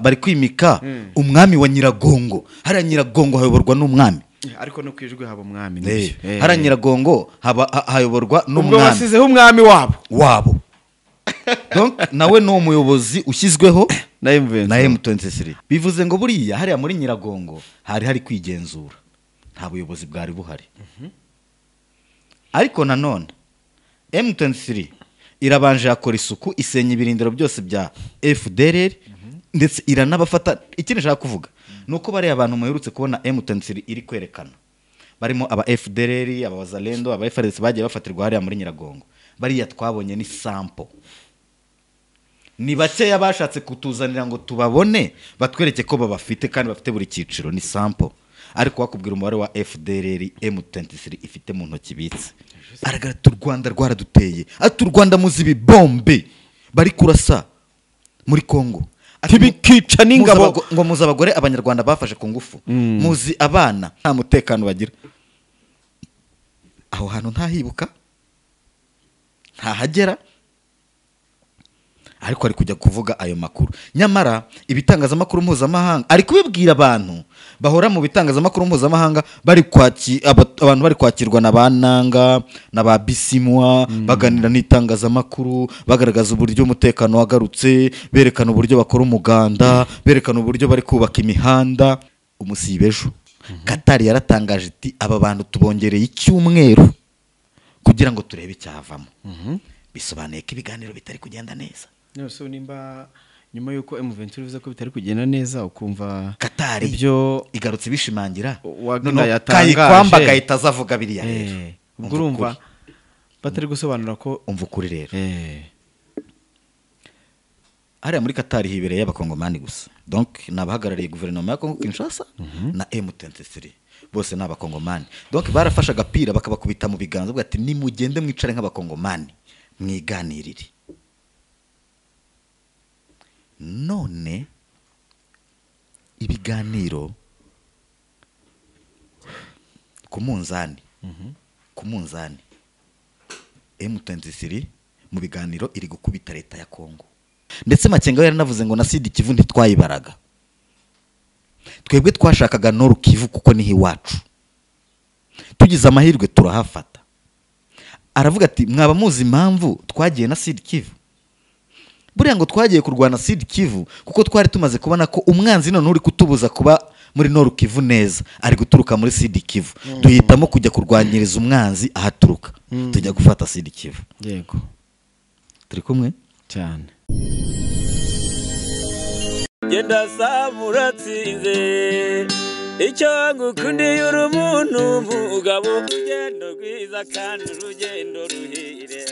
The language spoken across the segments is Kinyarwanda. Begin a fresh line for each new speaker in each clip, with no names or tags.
Bari kwimika umwami wa Nyiragongo. Hariya Nyiragongo hayoborwa n'umwami.
Ariko no kwijwi haba umwami.
Hariya Nyiragongo hayoborwa n'umwami.
Ubwo basizeho umwami wabo.
Donc nawe ni umuyobozi ushyizweho na M23. Bivuze ngo buriya hariya muri Nyiragongo hari kwigenzura. Nta buyobozi bwari buhari. Ariko nanone M23 irabanje yakora isuku, isenya ibirindiro byose bya FDLR ndetse iranabafata. Ikindi nshaka kuvuga nuko bari abantu muherutse kubona M23 iri kwerekana barimo aba FDLR, aba Wazalendo, aba FARDC bagiye bafatirwa hariya muri Nyiragongo. Bariya twabonye ni sample. Ni bakeya bashatse kutuzanira ngo tubabone batwereke ko babafite kandi bafite buri cyiciro, ni sample. Ariko wakubwira umubare wa FDLR M23 ifite mu ntoki bitse. Aragarata u Rwanda rwaraduteye. Ati u Rwanda muzi ibibombe bari kurasa muri Kongo.
Tibikica n'ingabo
ngo muzi abagore abanyarwanda bafashe ku ngufu. Muzi abana nta mutekano bagira. Aho hantu ntahibuka, ntahagera, ariko ari kujya kuvuga ayo makuru. Nyamara ibitangazamakuru mpuzamahanga ari kubibwira abantu bahora mu bitangazamakuru mpuzamahanga bari abantu bari kwakirwa na bananga na ba Bisimwa, baganira n'itangazamakuru, bagaragaza uburyo umutekano wagarutse, berekana uburyo bakora umuganda, berekana uburyo bari kubaka imihanda. Umusibejo Qatar yaratangaje iti aba bantu tubongereye icyumweru kugira ngo turebe icyavamo. Bisobanuye ko ibiganiro bitari kugenda neza.
Nose nimba nyuma yuko M23 bivuze ko bitari kugenda neza ukumva
Qatar
ibyo
igarutse bishimangira,
none
Kayikwamba gahita azavuga biriya rero.
Ubwo urumva batari gusobanura ko
umva ukuri rero. Hariya muri Qatar hibereye abakongomani gusa. Donc nabahagarariye guverinoma ya Kongo Kinshasa na M23 bose n'abakongomani. Donc barafashe agapira bakabakubita mu biganza bavuga ati nimugende mwicare nk'abakongomani mwiganirire. None ibiganiro ku munzani, ku munzani M23 mu biganiro iri gukubita leta ya Kongo. Ndetse Makenga yaranavuze ngo na Sud Kivu ntitwayibaraga, twebwe twashakaga Nord Kivu kuko niho iwacu, tugize amahirwe turahafata. Aravuga ati mwaba muzi impamvu twagiye na Sud Kivu? Buriya ngo twagiye kurwana Sud Kivu kuko twari tumaze kubona ko umwanzi none uri kutubuza kuba muri Nord Kivu neza ari guturuka muri Sud Kivu. Duhitamo kujya kurwanyiriza umwanzi ahaturuka, tujya gufata Sud Kivu.
Yego,
turi kumwe
cyane.
Genda samuratsinze icyo ngukundiye uri umuntu mugabo, urugendo rwiza kandi urugendo ruhire.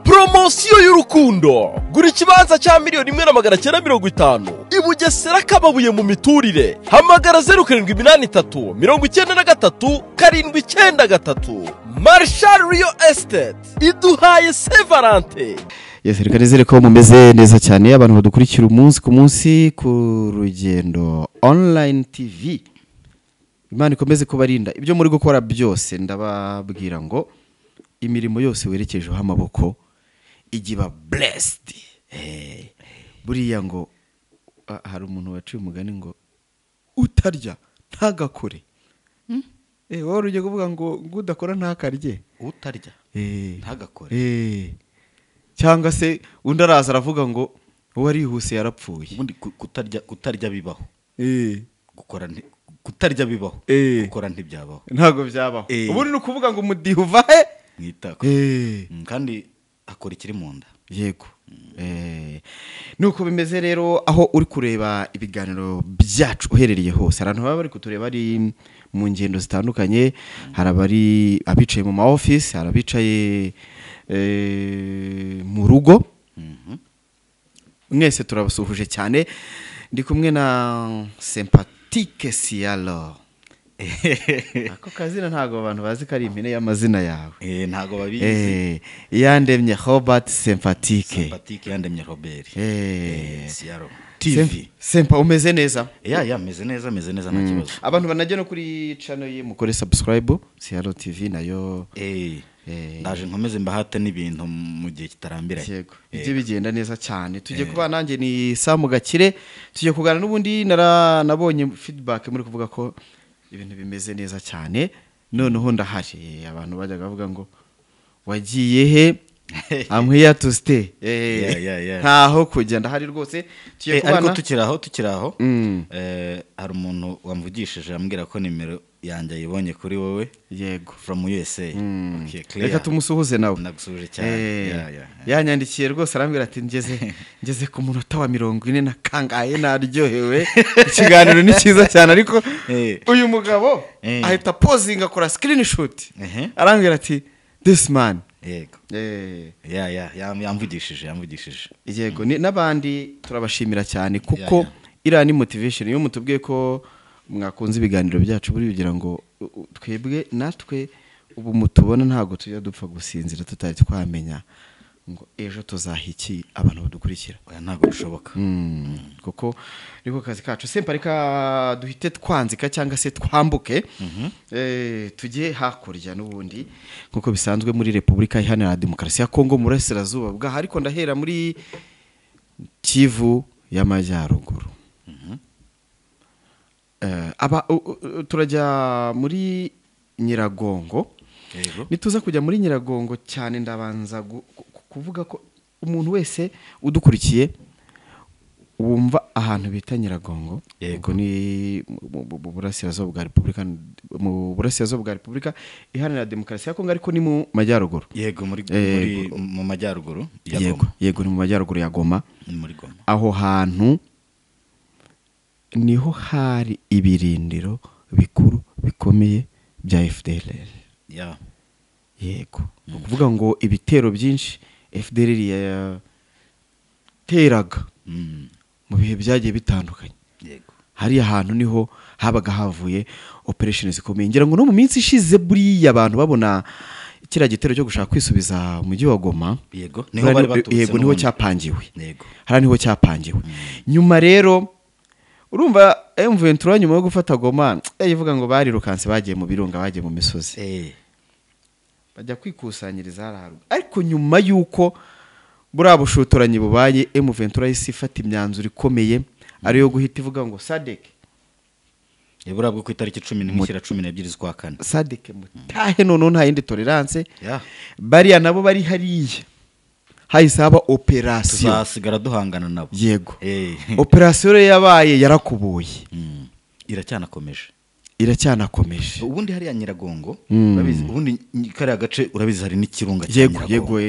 Promosiyo y'urukundo. Gura ikibanza cya 1,950,000 i Bugesera Kababuye mu miturire. Hamagara 0783 93 793. Marshal Real Estate iduhaye Sevarante.
Yes, reka nizere ko mumeze neza cyane abantu badukurikira umunsi ku munsi ku Rugendo Online TV. Imana ikomeze kubarinda ibyo muri gukora byose. Ndababwira ngo imirimo yose werekejeho amaboko igiba blessed. Buriya ngo hari umuntu waciye umugani ngo utarya ntagakore. Wowe ujye kuvuga ngo udakora ntakarye,
utarya ntagakore.
Cyangwa se undi araza aravuga ngo uwarihuse yarapfuye.
Ubundi kutarya bibaho. Gukora kutarya bibaho, gukora ntibyabaho.
Ntago byabaho. Ubundi ni ukuvuga ngo umudiho uva he
mwitako. Kandi akora ikiri mu nda.
Yego. Nuko bimeze rero aho uri kureba ibiganiro byacu uherereye hose. Abantu baba bari kutureba ari mu ngendo zitandukanye, hari abari abicaye mu ma office, hari abicaye mu rugo. Mwese turabasuhuje cyane. Ndi kumwe na Sympathique Sialo. Ako kazina ntago abantu bazi ko ari impine y'amazina yawe.
Ntago babizi.
Iyandemye Robert Sympathique.
Sympathique Iyandemye Robert. Sialo TV.
Sempa umeze neza?
Ya meze neza, meze neza nta kibazo.
Abantu banajya no kuri channel ye mukore subscribe Sialo TV nayo.
Ndaje nkomeze mbahate n'ibintu mu gihe kitarambiranye.
Yego, bijye bigenda neza cyane. Tugiye kuba nanjye ni Samu Gakire, tugiye kuganira n'ubundi nabonye feedback muri kuvuga ko ibintu bimeze neza cyane. Noneho ndahari, abantu bajyaga bavuga ngo wagiye he? I'm here to stay. Ntaho kujya, ndahari rwose. Tugiye
Ariko
kubana
tukiri aho, hari umuntu wamvugishije ambwira ko nimero yanjye ayibonye kuri wowe. From USA. Okay, clear.
Reka tumusuhuze nawe.
Ndagusuhuje cyane. Yeah.
Yanyandikiye rwose arambwira ati ngeze ku munota wa 40 na kangahe, naryohewe, ikiganiro ni cyiza cyane. Ariko uyu mugabo ahita pozinga, akora screenshot, arambwira ati "This man."
Yego, yamvugishije.
Yego, n'abandi turabashimira cyane kuko iriya ni motivation. Iyo mutubwiye ko mwakunze ibiganiro byacu, buri kugira ngo twebwe natwe ubu mutubona, ntabwo tujya dupfa gusinzira tutari twamenya ngo ejo tuzaha iki abantu badukurikira.
Oya, ntabwo bishoboka.
Kuko niko kazi kacu. Sempa, reka duhite twanzika cyangwa se twambuke, tujye hakurya n'ubundi nk'uko bisanzwe muri Repubulika Iharanira Demokarasi ya Kongo, mu burasirazuba bwaho, ariko ndahera muri Kivu y'Amajyaruguru. Turajya muri Nyiragongo. Nituza kujya muri Nyiragongo cyane, ndabanza kuvuga ko umuntu wese udukurikiye wumva ahantu bita Nyiragongo, ubwo ni mu burasirazuba bwa Repubulika, mu burasirazuba bwa Repubulika Iharanira Demokarasi ya Kongo, ariko ni mu majyaruguru.
Yego, muri mu majyaruguru ya Goma.
Yego, ni mu majyaruguru ya Goma.
Ni muri Goma.
Aho hantu niho hari ibirindiro bikuru bikomeye bya FDLR. Yego, ni ukuvuga ngo ibitero byinshi FDLR yateraga mu bihe byagiye bitandukanye, hariya hantu niho habaga havuye operation zikomeye. Ngira ngo no mu minsi ishize buriya abantu babona kiriya gitero cyo gushaka kwisubiza umujyi wa Goma,
Yego, niho bari baturutse
yego, niho
n'ubundi.
cyapangiwe. Hariya niho cyapangiwe. Nyuma rero urumva M23 nyuma yo gufata Goma, ivuga ngo barirukanse, bagiye mu birunga, bagiye mu misozi, bajya kwikusanyiriza hariya haruguru. Ariko nyuma y'uko buriya bushotoranyi bubaye, M23 yahise ifata imyanzuro ikomeye, ariyo guhita ivuga ngo SADC,
Buriya bwo ku itariki 11 ishyira 12 z'ukwa kane.
SADC mutahe, noneho nta yindi tolerance. Bariya nabo bari hariya, hahise haba operation.
Tuzasigara duhangana nabo.
Yego. Operation rero yabaye yarakubuye.
Iracyanakomeje.
Iracyanakomeje.
Ubundi hariya Nyiragongo, urabizi, ubundi kariya gace urabizi hari n'ikirunga cya Nyiragongo.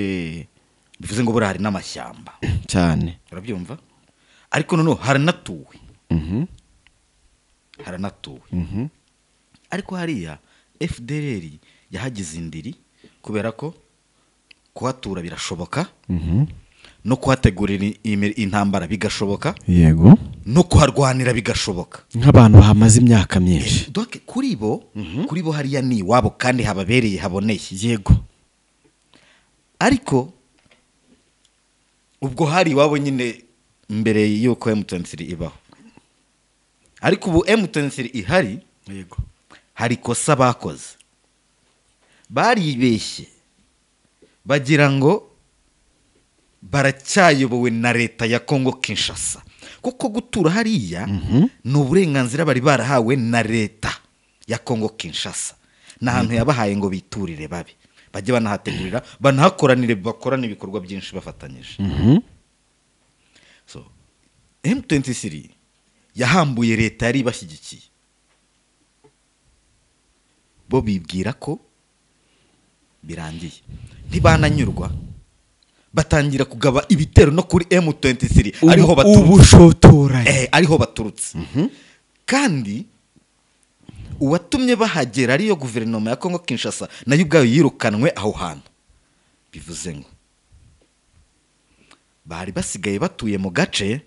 Bivuze ngo buriya hari n'amashyamba.
Cyane.
Urabyumva, ariko noneho haranatuwe. Haranatuwe. Ariko hariya FDLR yahagize indiri kubera ko kuhatura birashoboka, no kuhategurira intambara bigashoboka, no kuharwanira bigashoboka.
Nk'abantu bahamaze imyaka myinshi.
Donc kuri bo hariya ni iwabo kandi hababereye, haboneye. Ariko ubwo hari iwabo nyine mbere y'uko M23 ibaho, ariko ubu M23 ihari, hari ikosa bakoze. Baribeshye bagira ngo baracyayobowe na leta ya Congo Kinshasa, kuko gutura hariya ni uburenganzira bari barahawe na leta ya Congo Kinshasa. Ni ahantu yabahaye ngo biturire, babe bajye banahategurira, banahakoranire, bakorane ibikorwa byinshi bafatanyije. So M23 yahambuye leta yari ibashyigikiye, bo bibwira ko birangiye, ntibananyurwa, batangira kugaba ibitero no kuri M23 ariho baturutse.
Ubushotoranyi.
Ariho baturutse. Kandi uwatumye bahagera ariyo guverinoma ya Congo Kinshasa, nayo ubwayo yirukanwe aho hantu. Bivuze ngo bari basigaye batuye mu gace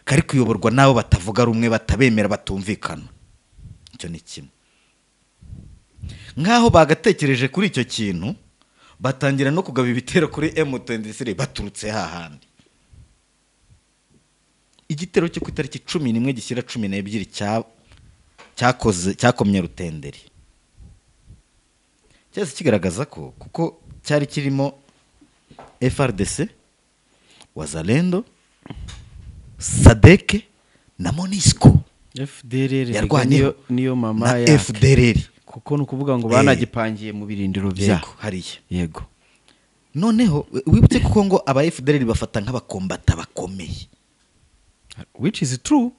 kari kuyoborwa n'abo batavuga rumwe, batabemera, batumvikana. Icyo ni kimwe. Nk'aho bagatekereje kuri icyo kintu, batangira no kugaba ibitero kuri M23 baturutse hahandi. Igitero cyo ku itariki 11 gishyira 12 cyakoze, cyakomye rutenderi. Cyahise kigaragaza ko kuko cyari kirimo FRDC, Wazalendo, SADC na MONUSCO.
FDLR
yarwanyeho
niyo mama
na
yake.
FDLR
Kuko ni ukuvuga ngo banagipangiye mu birindiro bya
yego hariya.
Yego.
Noneho wibutse kuko ngo aba FDLR bafata nk'abakombata bakomeye,
which is true.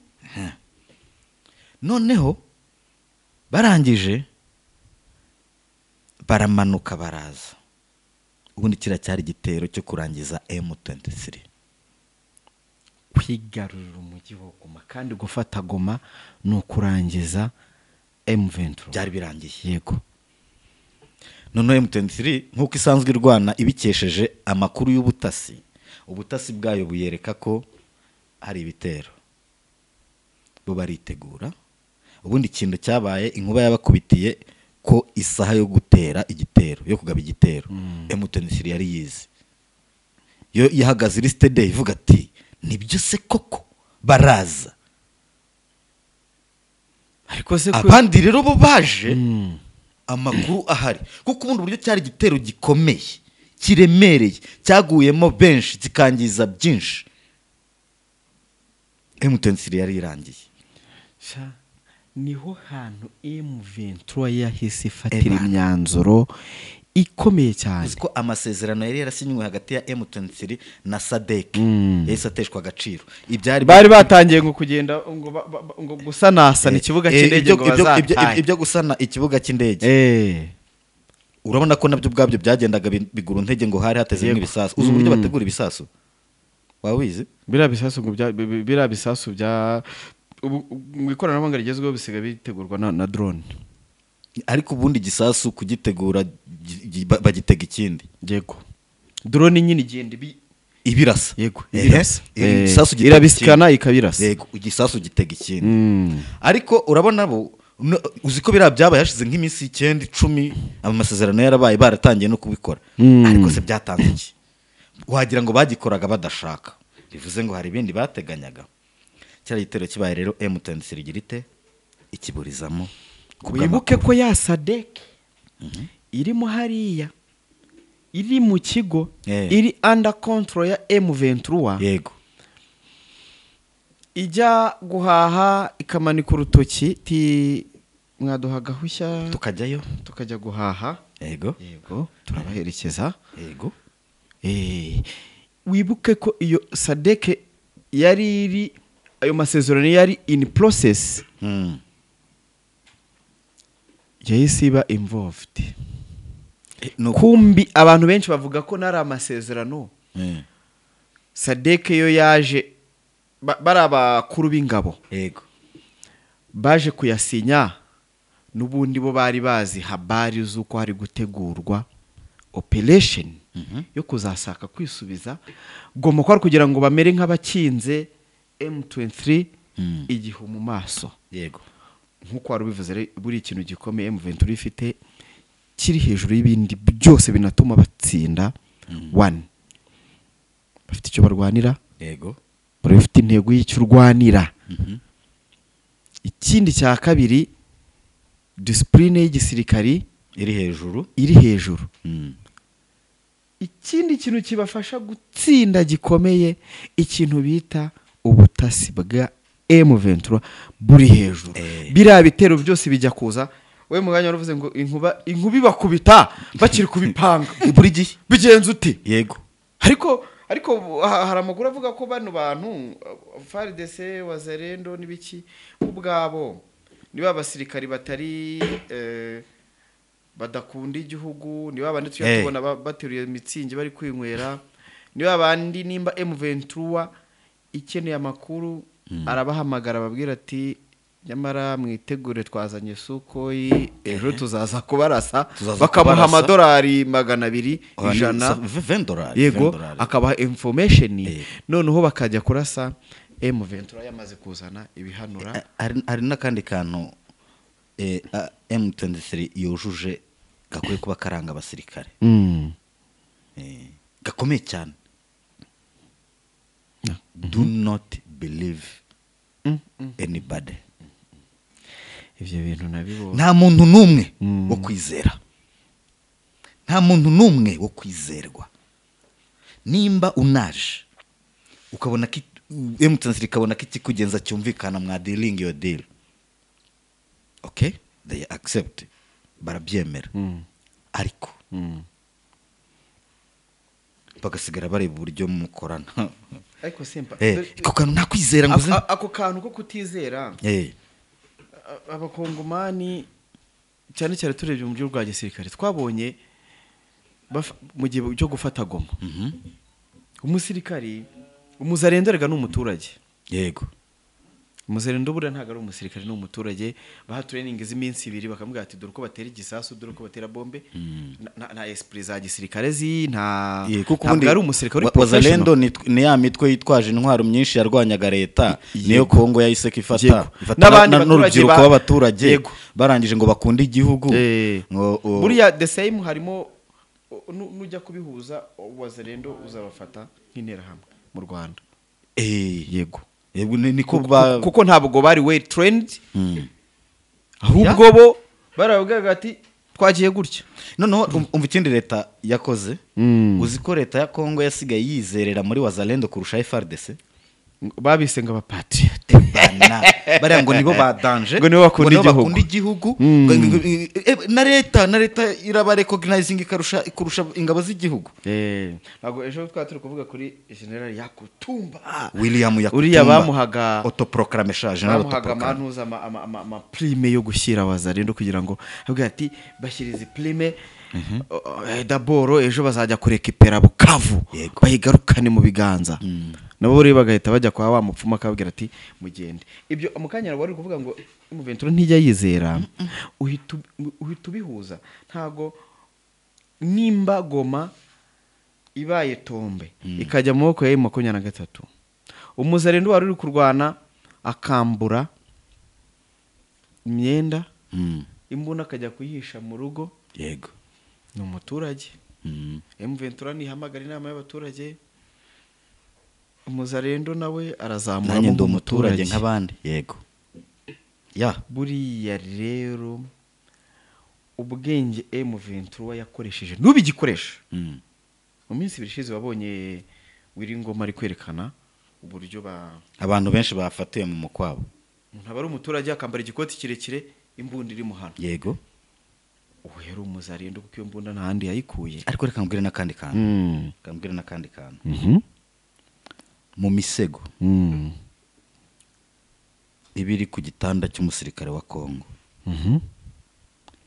Noneho barangije baramanuka baraza. Ubundi kiriya cyari igitero cyo kurangiza M23,
kwigarurira umujyi wa Goma, kandi gufata Goma ni ukurangiza M23.
Byari birangiye.
Yego.
Noneho M23 nk'uko isanzwe irwana ibikesheje amakuru y'ubutasi, ubutasi bwayo buyereka ko hari ibitero, bo baritegura. Ubundi ikintu cyabaye, inkuba yabakubitiye ko isaha yo gutera igitero, yo kugaba igitero, M23 yari yizi. Yo yahagaze iri steady, ivuga ati nibyo se koko baraza?
Ariko se
Abandi rero bo baje amakuru ahari, kuko ubundi buryo cyari igitero gikomeye kiremereye, cyaguyemo benshi, kikangiza byinshi, M23 yari irangiye.
Sha, niho hantu M23 yahise ifatira
Eba.
imyanzuro ikomeye cyane.
Uzi ko amasezerano yari yarasinywe hagati ya M23 na SADC yahise ateshwa agaciro, ibyari
Bari batangiye ngo kugenda ngo ngo gusanasana ikibuga cy'indege ngo bazatahe.
Ibyo gusana ikibuga cy'indege, urabona ko nabyo ubwabyo byagendaga bigura intege, ngo hari hatezemo ibisasu. Uzi uburyo bategura ibisasu? Waba wizi?
Biriya bisasu ngo biriya bisasu bya mu ikoranabuhanga rigezweho bisigaye bitegurwa na drone.
Ariko ubundi igisasu kugitegura bagitega ikindi.
Yego, drone nyine igenda
Ibirasa.
Yego,
Ehe.
ibirasa.
Igisasu gitega
Irabisikana,
ikindi.
ikabirasa.
Yego, igisasu gitega ikindi. Ariko urabona bo uzi ko biriya byabaye hashize nk'iminsi 9, 10, amasezerano yarabaye, baratangiye no kubikora. Ariko se byatanze iki? Wagira ngo bagikoraga badashaka, bivuze ngo hari ibindi bateganyaga. Kiriya gitero kibaye rero, M23 igira ite? Ikiburizamo
Wibuke ko ya SADC irimo hariya, iri mu kigo, iri under control ya M23. Ijya guhaha ikamanika urutoki ti mwaduha agahushya
tukajyayo,
tukajya guhaha. Yego, turabaherekeza. Wibuke ko iyo SADC yari iri, ayo masezerano yari in process, yahise iba involved.
No.
Kumbi abantu benshi bavuga ko nari amasezerano, SADC yo yaje bari abakuru b'ingabo baje kuyasinya, n'ubundi bo bari bazi habari z'uko hari gutegurwa operation yo kuzasaka kwisubiza Goma, ko ari kugira ngo bamere nk'abakinze M23 igihu mu maso. Nk'uko wari ubivuze rero, buri ikintu gikomeye M23 ifite kiri hejuru y'ibindi byose binatuma batsinda, one, bafite icyo barwanira, bari bafite intego y'icyo urwanira. Ikindi cya kabiri, discipline y'igisirikari
iri hejuru.
Iri hejuru. Ikindi kintu kibafasha gutsinda gikomeye, ikintu bita ubutasi bwa M23 buri hejuru. Biriya bitero byose bijya kuza, we mu mwanya waravuze ngo inkuba inkuba ibakubita bakiri kubipanga.
Buri gihe.
Bigenza ute? Ariko hari amakuru avuga ko bano bantu, FARDC, Wazalendo n'ibiki, ubwabo niba abasirikari batari badakunda igihugu, niba abandi tujya tubona bateruye mitsingi bari kwinywera, niba abandi nimba M23 ikeneye amakuru arabahamagara, ababwira ati nyamara mwitegure, twazanye Sukhoi, ejo tuzaza kubarasa.
Tuzaza
Bakamuha
kubarasa.
amadolari 200,
Oya, ni
100.
$20.
Yego.
$20.
Akabaha information. Noneho bakajya kurasa M23 yamaze kuzana ibihanura.
Hari n'akandi kantu M23 yujuje gakwiye kuba karanga abasirikare, gakomeye cyane: do not believe anybody.
Ibyo bintu nabibonye.
Nta muntu n'umwe wo kwizera. Nta muntu n'umwe wo kwizerwa. Nimba unaje ukabona ko M23 ikabona ko ikikugenza cyumvikana, mwa dealing your deal, okay, they accept, barabyemera, ariko bagasigara bareba uburyo mukorana.
Ariko simpa
Ako kantu nta kwizera ngo
ako kantu ko kutizera abakongomani, cyane cyane turebye mu buryo bwa gisirikare, twabonye mu gihe cyo gufata Goma, umusirikari umuzarendo rega n'umuturage.
Yego.
Umuzarendo buriya ntabwo ari umusirikare, ni umuturage. Baha training z'iminsi 2 bakamubwira ati dore uko batera igisasu, dore uko batera bombe. Nta esprit za gisirikare zi, nta ntabwo ari umusirikare uri professional.
Wazalendo ni ya mitwe yitwaje intwaro myinshi yarwanyaga leta, niyo Kongo yahise ifata
n'abandi
n'urubyiruko b'abaturage barangije ngo bakunde igihugu.
Buriya the same harimo nujya kubihuza Wazalendo uzabafata nk'interahamwe mu Rwanda.
Yego. Niko
kuko ntabwo bari well trained, ahubwo bo baravugaga ati twagiye gutya.
Noneho umva ikindi leta yakoze, uzi ko leta ya Kongo yasigaye yizerera muri Wazalendo kurusha FARDC.
Babise ngo abapatriote
bariya ngo nibo ba danger,
ngo nibo bakunda
igihugu, na leta iraba recognizing ikarusha ingabo z'igihugu.
Ntabwo ejo twari turi kuvuga kuri General Yakutumba,
William Yakutumba,
uriya bamuhaga
autoproclamation general,
bamuhaga amanuza ama prime yo gushyira Wazalendo kugira ngo avuga ati bashyirize prime daboro ejo bazajya kurekipera Bukavu bayigarukane mu biganza. Nabo rero bagahita bajya kwa wa mupfuma akabwira ati mugende. Ibyo mukanya wari kuvuga ngo M23 ntijya yizera, uhita ubihuza. Ntago nimba Goma ibaye tombe ikajya mu maboko ya M23, umuzarendo wari uri kurwana akambura imyenda, imbunda akajya kuyihisha mu rugo.
Yego,
ni umuturage. M23 nihamagara inama y'abaturage, umuzarendo nawe arazamura
mu umuturage nk'abandi. Yego. Ya
buriya rero ubwenge M23 yakoresheje n'ubigikoresha. Mu minsi ibiri ishize wabonye Wiringoma ari kwerekana uburyo
abantu benshi bafatiwe mu mukwabo.
Umuntu aba ari umuturage akambara igikoti kirekire, imbunda iri muhano.
Yego.
Uwo yari umuzarendo kuko iyo mbunda nta handi yayikuye.
Ariko reka mbwire n'akandi kantu. Kambwire n'akandi kantu. Mu misego ibiri ku gitanda cy'umusirikare wa Kongo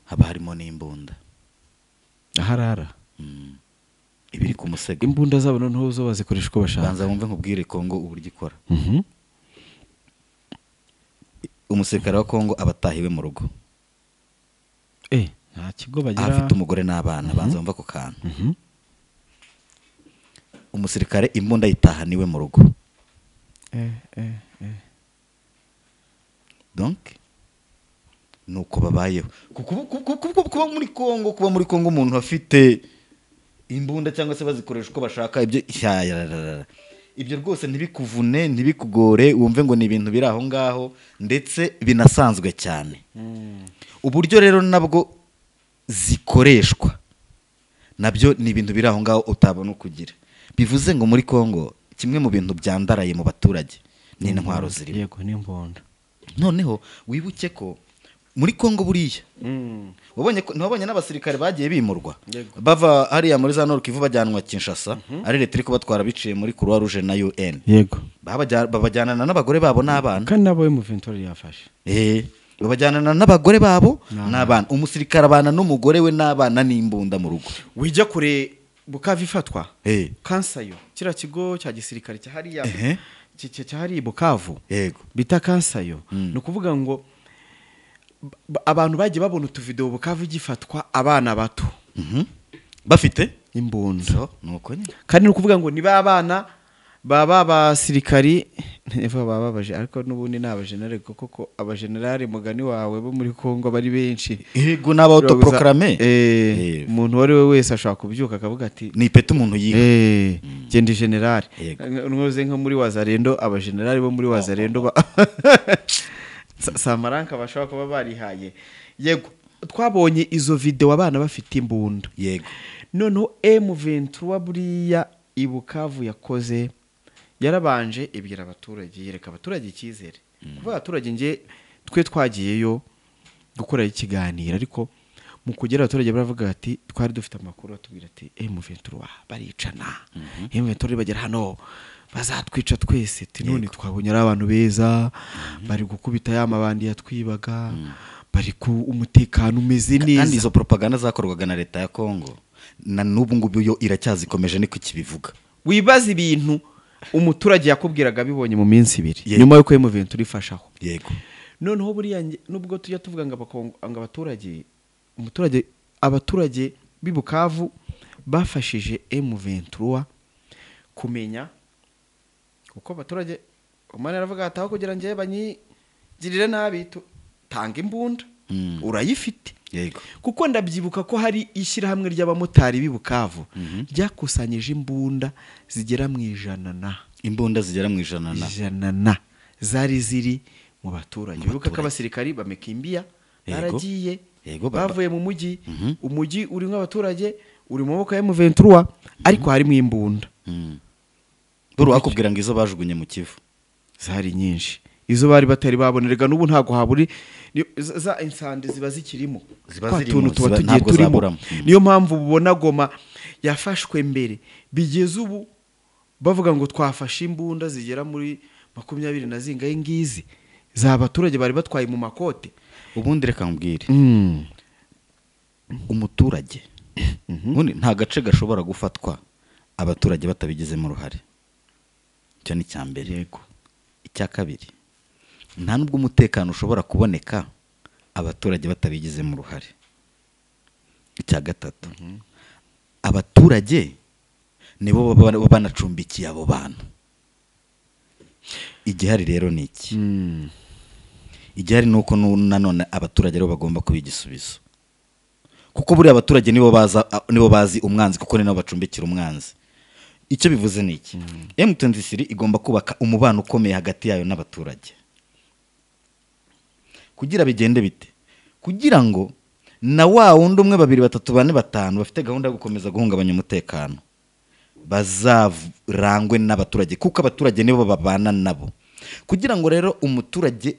haba harimo n'imbunda
aharara.
Ibiri ku musego,
imbunda zabo noneho zo bazikoresha uko bashaka.
Banza wumve nkubwire Kongo uburyo ikora. Umusirikare wa Kongo abatahiwe mu rugo,
nta kigo bagira,
afite umugore n'abana. Banza wumva ako kantu. Umusirikare imbunda yitahaniwe mu rugo. Donc nuko babayeho. Kuba muri Kongo, kuba muri Kongo umuntu afite imbunda cyangwa se bazikoresha uko bashaka, ibyo ibyo rwose ntibikuvune, ntibikugore, wumve ngo ni ibintu biri aho ngaho, ndetse binasanzwe cyane. Uburyo rero nabwo zikoreshwa nabyo ni ibintu biri aho ngaho utabona ukugira. Bivuze ngo muri Kongo kimwe mu bintu byandaraye mu baturage ni intwaro zirimo.
Yego, ni imbunda.
Noneho wibuke ko muri Kongo buriya wabonye ntiwabonye n'abasirikare bagiye bimurwa bava hariya muri za Nord Kivu bajyanwa Kinshasa, ari leta iri kubatwara biciye muri Croix Rouge na UN.
Yego.
Babajyanana n'abagore babo n'abana.
Kandi nabo M23 yafashe.
Babajyanana n'abagore babo n'abana. Umusirikare abana n'umugore we n'abana n'imbunda mu rugo.
Wijya kure Bukavu ifatwa. Kansayo kira kigo cya gisirikare cya hariya cya hariya Bukavu.
Yego.
Bita Kansayo. Ni ukuvuga ngo abantu bagiye babona utuvideo Bukavu gifatwa abana bato
bafite
imbunda.
Nuko nyine.
Kandi ni ukuvuga ngo niba abana baba abasirikari neva bababaje, ariko n'ubundi ni abajenerali, kuko abajenerali mugani wawe bo muri Kongo bari benshi.
Yego, n'aba autoproclamé.
Umuntu wari we wese ashaka kubyuka akavuga ati
ni ipeti umuntu yiha.
Genda general. Nkoze nka muri Wazalendo, abajenerali bo muri Wazalendo Samaranka bashaka kuba barihaye. Yego. Twabonye izo video abana bafite imbunda.
Yego.
Noneho M23 buriya i Bukavu yakoze, yarabanje ibwira abaturage, yereka abaturage icyizere. Kuvuga abaturage, nge twe twagiyeyo gukora ikiganiro, ariko mu kugera abaturage baravuga ati twari dufite amakuru atubwira ati M23 baricana, M23 bagera hano bazatwica twese. Ati none twabonye ari abantu beza, bari gukubita ya mabandi yatwibaga, bari ku umutekano umeze
Kandi
neza.
izo propaganda zakorwaga na leta ya Kongo na n'ubu ngubu yo iracyazikomeje, niko ikibivuga.
Wibaza ibintu umuturage yakubwiraga abibonye mu minsi 2 nyuma y'uko M23 ifashaho.
Yego.
Noneho buriya nubwo tujya tuvuga ngo ngo abaturage, umuturage, abaturage b'i Bukavu bafashije M23 kumenya, kuko abaturage umwana aravuga ati aho kugira ngo banyigirire nabi tanga imbunda, urayifite.
Yego.
Kuko ndabyibuka ko hari ishyirahamwe ry'abamotari b'i Bukavu ryakusanyije imbunda zigera mu 100 na
Imbunda zigera mu 100 na
100 na zari ziri mu baturage.
Mu
Wibuka ko
baturage.
abasirikari bamekimbia,
Yego.
baragiye,
Yego,
bavuye mu mujyi, umujyi urimo abaturage, uri mu maboko ya M23, ariko harimo imbunda.
Buru wakubwira ngo izo bajugunye mu Kivu
zari nyinshi, izo bari batari babonerega n'ubu ntago haburi za insande ziba zikirimo,
Ziba
twa
zirimo,
tuntu tuba
ziba-
tugiye
ntabwo
turimo.
zaburamo.
Niyo mpamvu ubona Goma yafashwe mbere, bigeze ubu bavuga ngo twafashe imbunda zigera muri 20 na zingahe ngizi za abaturage bari batwaye mu makote.
Ubundi reka nkubwire, umuturage ubundi nta gace gashobora gufatwa abaturage batabigizemo uruhare. Icyo ni icya mbere.
Yego.
Icya kabiri, nta nubwo umutekano ushobora kuboneka abaturage batabigizemo uruhare. Icya gatatu, abaturage nibo baba banacumbikiye abo bantu. Igihari rero ni iki? Igihari ni uko nanone abaturage aribo bagomba kuba igisubizo, kuko buriya abaturage nibo baza, nibo bazi umwanzi, kuko ni nabo bacumbikira umwanzi. Icyo bivuze ni iki? M23 igomba kubaka umubano ukomeye hagati yayo n'abaturage. Kugira bigende bite? Kugira ngo na wa wundi 1 2 3 4 5 bafite gahunda yo gukomeza guhungabanya umutekano bazarangwe n'abaturage, kuko abaturage nibo babana nabo. Kugira ngo rero umuturage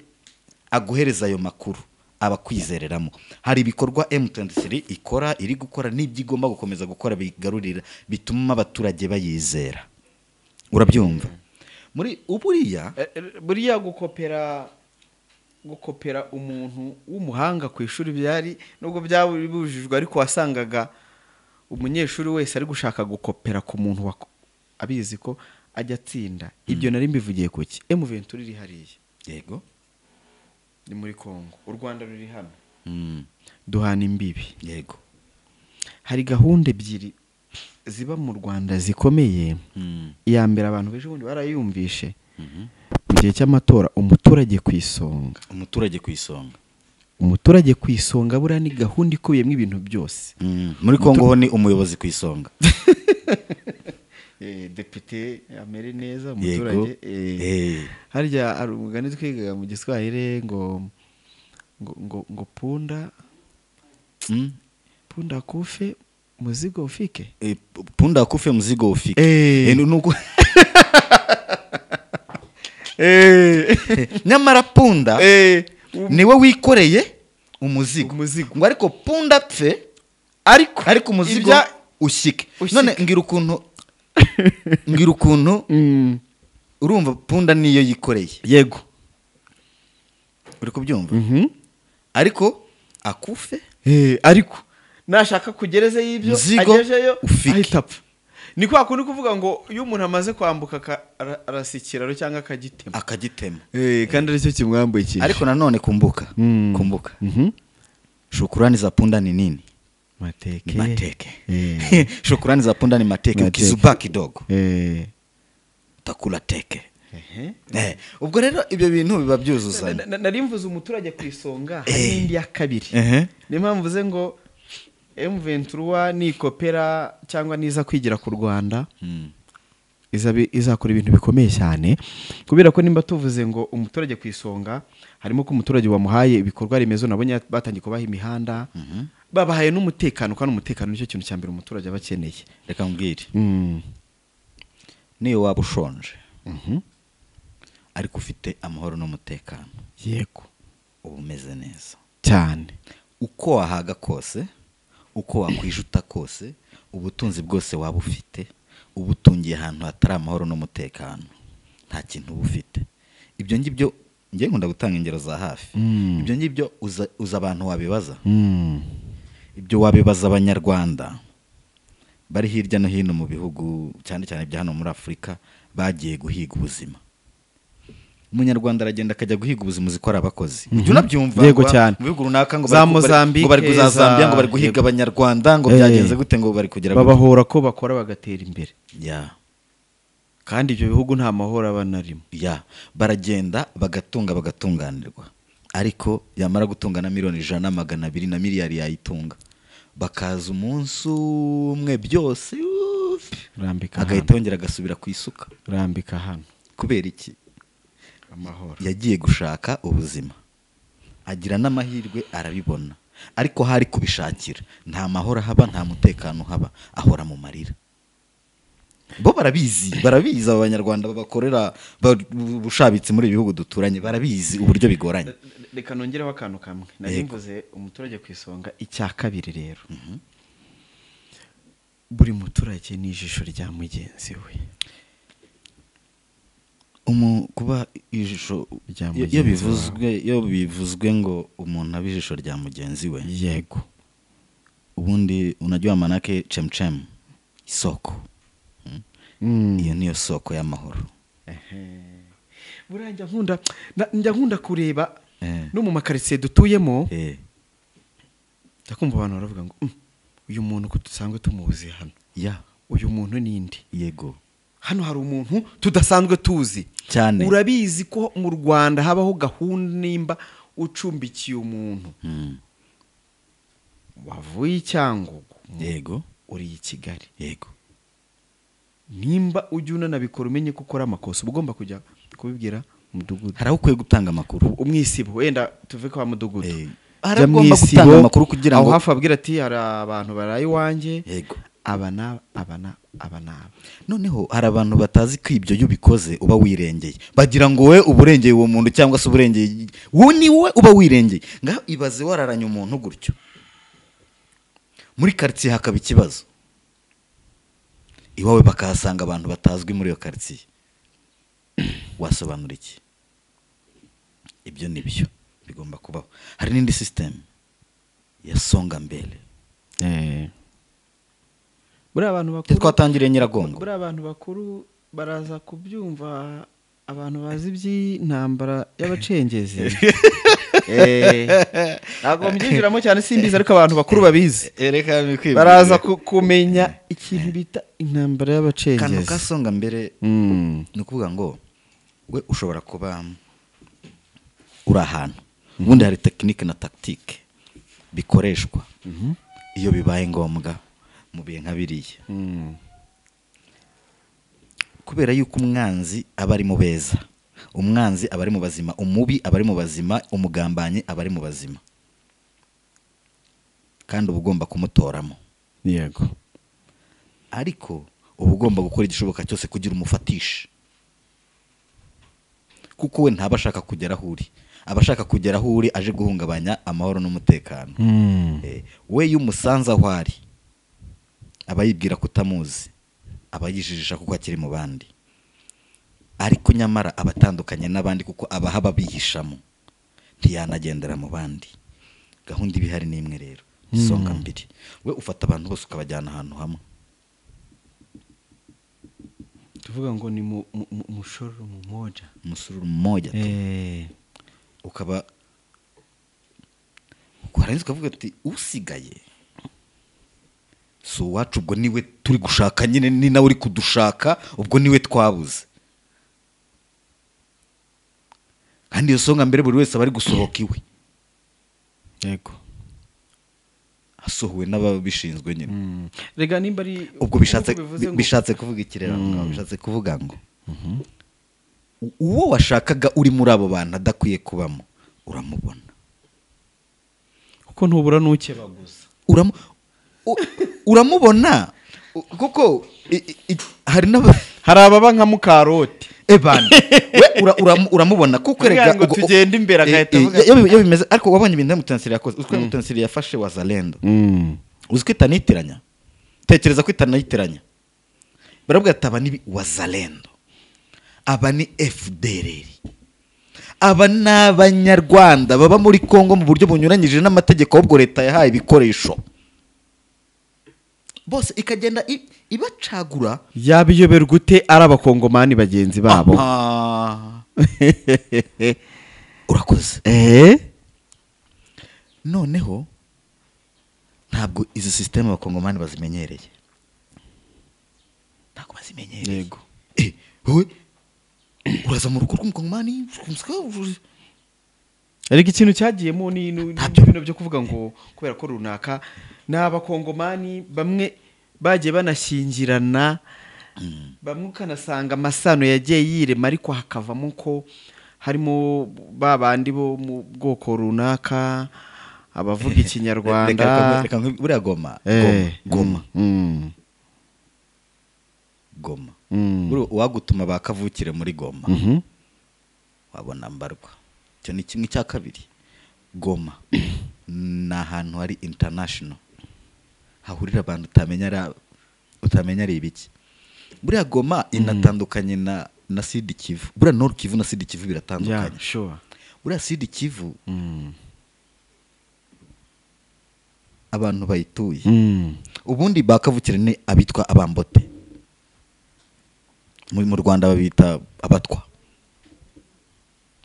aguhereza ayo makuru abakwizereramo, hari ibikorwa M23 ikora, iri gukora n'ibyo igomba gukomeza gukora bigarurira, bituma abaturage bayizera. Urabyumva? Muri uburiya
Buriya gukopera umuntu w'umuhanga ku ishuri byari, nubwo byabujijwe, ariko wasangaga umunyeshuri wese ari gushaka gukopera ku muntu abizi ko ajya atsinda. Ibyo nari mbivugiye kuki? M23 iri hariya.
Yego.
Ni muri Kongo, u Rwanda ruri hano. Duhana imbibi.
Yego.
Hari gahunda ebyiri ziba mu Rwanda zikomeye. Iya mbere abantu benshi ubundi barayumvishe. Mu gihe cy'amatora umuturage ku isonga.
Umuturage ku isonga.
Umuturage ku isonga buriya ni gahunda ikubiyemo ibintu byose.
Muri Kongo ho ni umuyobozi ku isonga.
Depite amere neza umuturage. Harya hari umugani twigaga mu Giswahili ngo ngo ngo ngo punda punda kufe muzigo ufike.
Punda kufe muzigo ufike. Nuko nyamara punda niwe wikoreye umuzigo, ngo ariko punda pfe ariko umuzigo ushyike. None ngira ukuntu urumva punda niyo yikoreye.
Yego.
Uri kubyumva? Ariko akufe
ariko nashaka kugereze y'ibyo agejeyo ahita apfa. Ni kwa kundi kuvuga ngo iyo umuntu amaze kwambuka arasa ikiraro cyangwa akagitema. Kandi aricyo kimwambukije.
Ariko nanone kumbuka. Shukurani za punda ni nini?
Mateke.
Ni mateke. Shukurani za punda ni mateke. Ukizubaa kidogo utakula teke. Ubwo rero ibyo bintu biba byuzuzanya.
Nari mvuze umuturage ku isonga, hari indi ya kabiri. Niyo mpamvu mvuze ngo M23 ni kopera cyangwa niza kwigira ku Rwanda. izakora ibintu bikomeye cyane, kubera ko nimba tuvuze ngo umuturage ku isonga, harimo ko umuturage wamuhaye ibikorwa remezo, nabonye batangiye kubaha imihanda, babahaye n'umutekano, kandi umutekano nicyo kintu cya mbere umuturage aba akeneye.
Reka mbwire, niyo waba ushonje ariko ufite amahoro n'umutekano,
yego,
uba umeze neza
cyane.
Uko wahaga kose, uko wakwijuta kose, ubutunzi bwose waba ufite, ubutungiye ahantu hatari amahoro n'umutekano, nta kintu uba ufite. Ibyo ngibyo ngiye nkunda gutanga ingero za hafi. Ibyo ngibyo uza abantu wabibaza. Ibyo wabibaza abanyarwanda bari hirya no hino mu bihugu, cyane cyane bya hano muri Afurika, bagiye guhiga ubuzima. Umunyarwanda aragenda akajya guhiga ubuzima, uzi ko ari abakozi. Ibyo unabyumva
yego cyane.
Mu bihugu runaka ngo
za Mozambique,
ngo bari kuza Zambia, ngo bari guhiga abanyarwanda, ngo byagenze gute, ngo bari kugera
babahora ko bakora bagatera imbere.
Ya.
Kandi ibyo bihugu nta mahoro aba narimo.
Ya, baragenda bagatunga bagatunganirwa. Ariko yamara gutunga na miliyoni 100 200 na miliyari yayitunga, bakaza umunsi umwe byose
rambika
agahita yongera agasubira ku isuka.
Rambika hano.
Kubera iki?
Amahoro.
Yagiye gushaka ubuzima, agira n'amahirwe arabibona, ariko hari kubishakira nta mahoro haba, nta mutekano haba, ahora mu marira. Bo barabizi, barabizi aba banyarwanda babakorera ubushabitsi muri ibihugu duturanye, barabizi uburyo bigoranye.
Reka nongereho akantu kamwe nari mvuze, umuturage ku isonga. Icya kabiri rero, buri muturage ni ijisho rya mugenzi we.
Kuba ijisho iyo bivuzwe ngo umuntu abe ijisho rya mugenzi we,
yego,
ubundi unajua manake chemchem isoko. Iyo niyo soko y'amahoro.
Buriya njya nkunda kureba no mu makaritsiye dutuyemo, ndakumva abantu baravuga ngo uyu muntu ko dusanzwe tumuzi hano,
ya
uyu muntu ninde?
Yego,
hano hari umuntu tudasanzwe tuzi
cyane.
Urabizi ko mu Rwanda habaho gahunda, nimba ucumbikiye umuntu wavuye i Cyangugu,
yego,
uri i Kigali,
yego,
nimba ujya unanabikora umenye ko ukora amakosa, uba ugomba kujya kubibwira mudugudu.
Hari aho ukwiye gutanga amakuru,
umwisibo, wenda tuve kwa mudugudu,
hari aho ugomba gutanga amakuru kugira ngo
aho hafi abwira ati hari abantu baraye iwanjye,
yego,
aba n'aba, aba n'aba, aba n'aba.
Noneho hari abantu batazi ko ibyo iyo ubikoze uba wirengeye, bagira ngo we uburengeye uwo muntu cyangwa se uburengeye wowe, ni wowe uba wirengeye. Ngaho ibaze wararanye umuntu gutyo muri quartier hakaba ikibazo, iwawe bakahasanga abantu batazwi muri iyo quartier, wasobanura iki? Ibyo nibyo bigomba kubaho. Hari n'indi system ya songa mbele.
Buriya abantu bakuru
twatangiriye Nyiragongo,
buriya abantu bakuru baraza kubyumva, abantu bazi iby'intambara y'abacengezi. Ntabwo mbyinjiramo cyane simbizi, ariko abantu bakuru babizi baraza kumenya ikintu bita intambara y'abacengezi.
Kantu ka songa mbere ni ukuvuga ngo we ushobora kuba uri ahantu, ubundi hari tekinike na tactique bikoreshwa iyo bibaye ngombwa mu bihe nka biriya. Kubera yuko umwanzi aba ari mu beza, umwanzi aba ari mu bazima, umubi aba ari mu bazima, umugambanyi aba ari mu bazima, kandi uba ugomba kumutoramo.
Yego,
ariko uba ugomba gukora igishoboka cyose kugira umufatishe, kuko we ntaba ashaka kugera aho uri, aba ashaka kugera aho uri aje guhungabanya amahoro n'umutekano. We iyo umusanze aho ari aba yibwira kutamuzi, aba yijijisha kuko akiri mu bandi, ariko nyamara abatandukanye n'abandi kuko abahaba bihishamo, ntiyanagendera mu bandi. Gahunda ibihari ni imwe rero, isonga mbiri. We ufata abantu bose ukabajyana ahantu hamwe,
tuvuga ngo ni mushororo mmoja,
musururu mmoja tu. Ukaba warangiza ukavuga ati usigaye so wacu, ubwo niwe turi gushaka nyine, ni nawe uri kudushaka, ubwo niwe twabuze. Kandi iyo songa mbere buri wese abari gusohoka iwe.
Yego,
Asohowe n'ababishinzwe nyine.
Rega nimba ari
ubwo bishatse kuvuga ikirera ngaho, bishatse kuvuga ngo uwo washakaga uri muri abo bantu adakwiye kubamo uramubona,
kuko ntubura n'ukebaguza.
Uramubona kuko hari
hari ababa nka mukaroti
ebana we uramubona kuko rega
ngo tugende imbere agahita avuga
iyo bimeze. Ariko wabonye ibintu M23 yakoze, uziko M23 yafashe Wazalendo, uziko itanitiranya, tekereza ko itanitiranya, baravuga ati aba ni Wazalendo, aba ni FDLR, aba ni Abanyarwanda baba muri Kongo mu buryo bunyuranyije n'amategeko, ahubwo leta yahaye ibikoresho bose ikagenda ibacagura.
Yabiyoberwa ute ari abakongomani bagenzi babo?
Urakoze. Noneho ntabwo izi system abakongomani bazimenyereye, ntabwo bazimenyereye.
Yego.
Wowe uraza mu rugo rw'umukongomani.
Ariko ikintu cyagiyemo ni ibintu byo kuvuga ngo kubera ko runaka n'abakongomani bamwe bagiye banashyingirana, bamwe ukanasanga amasano yagiye yirema, ariko hakavamo ko harimo babandi bo mu bwoko runaka abavuga ikinyarwanda.
Reka buriya Goma Goma Goma uwagutuma bakavukire muri Goma wabona mbarwa. Icyo ni kimwe cya kabiri. Goma ni ahantu hari international hahurira abantu utamenya ari ibiki. Buriya Goma inatandukanye na Sud Kivu. Buriya Nord Kivu na Sud Kivu biratandukanye.
Sure.
Buriya Sud Kivu abantu bayituye ubundi bakavukire ni abitwa abambote, mu Rwanda babita abatwa,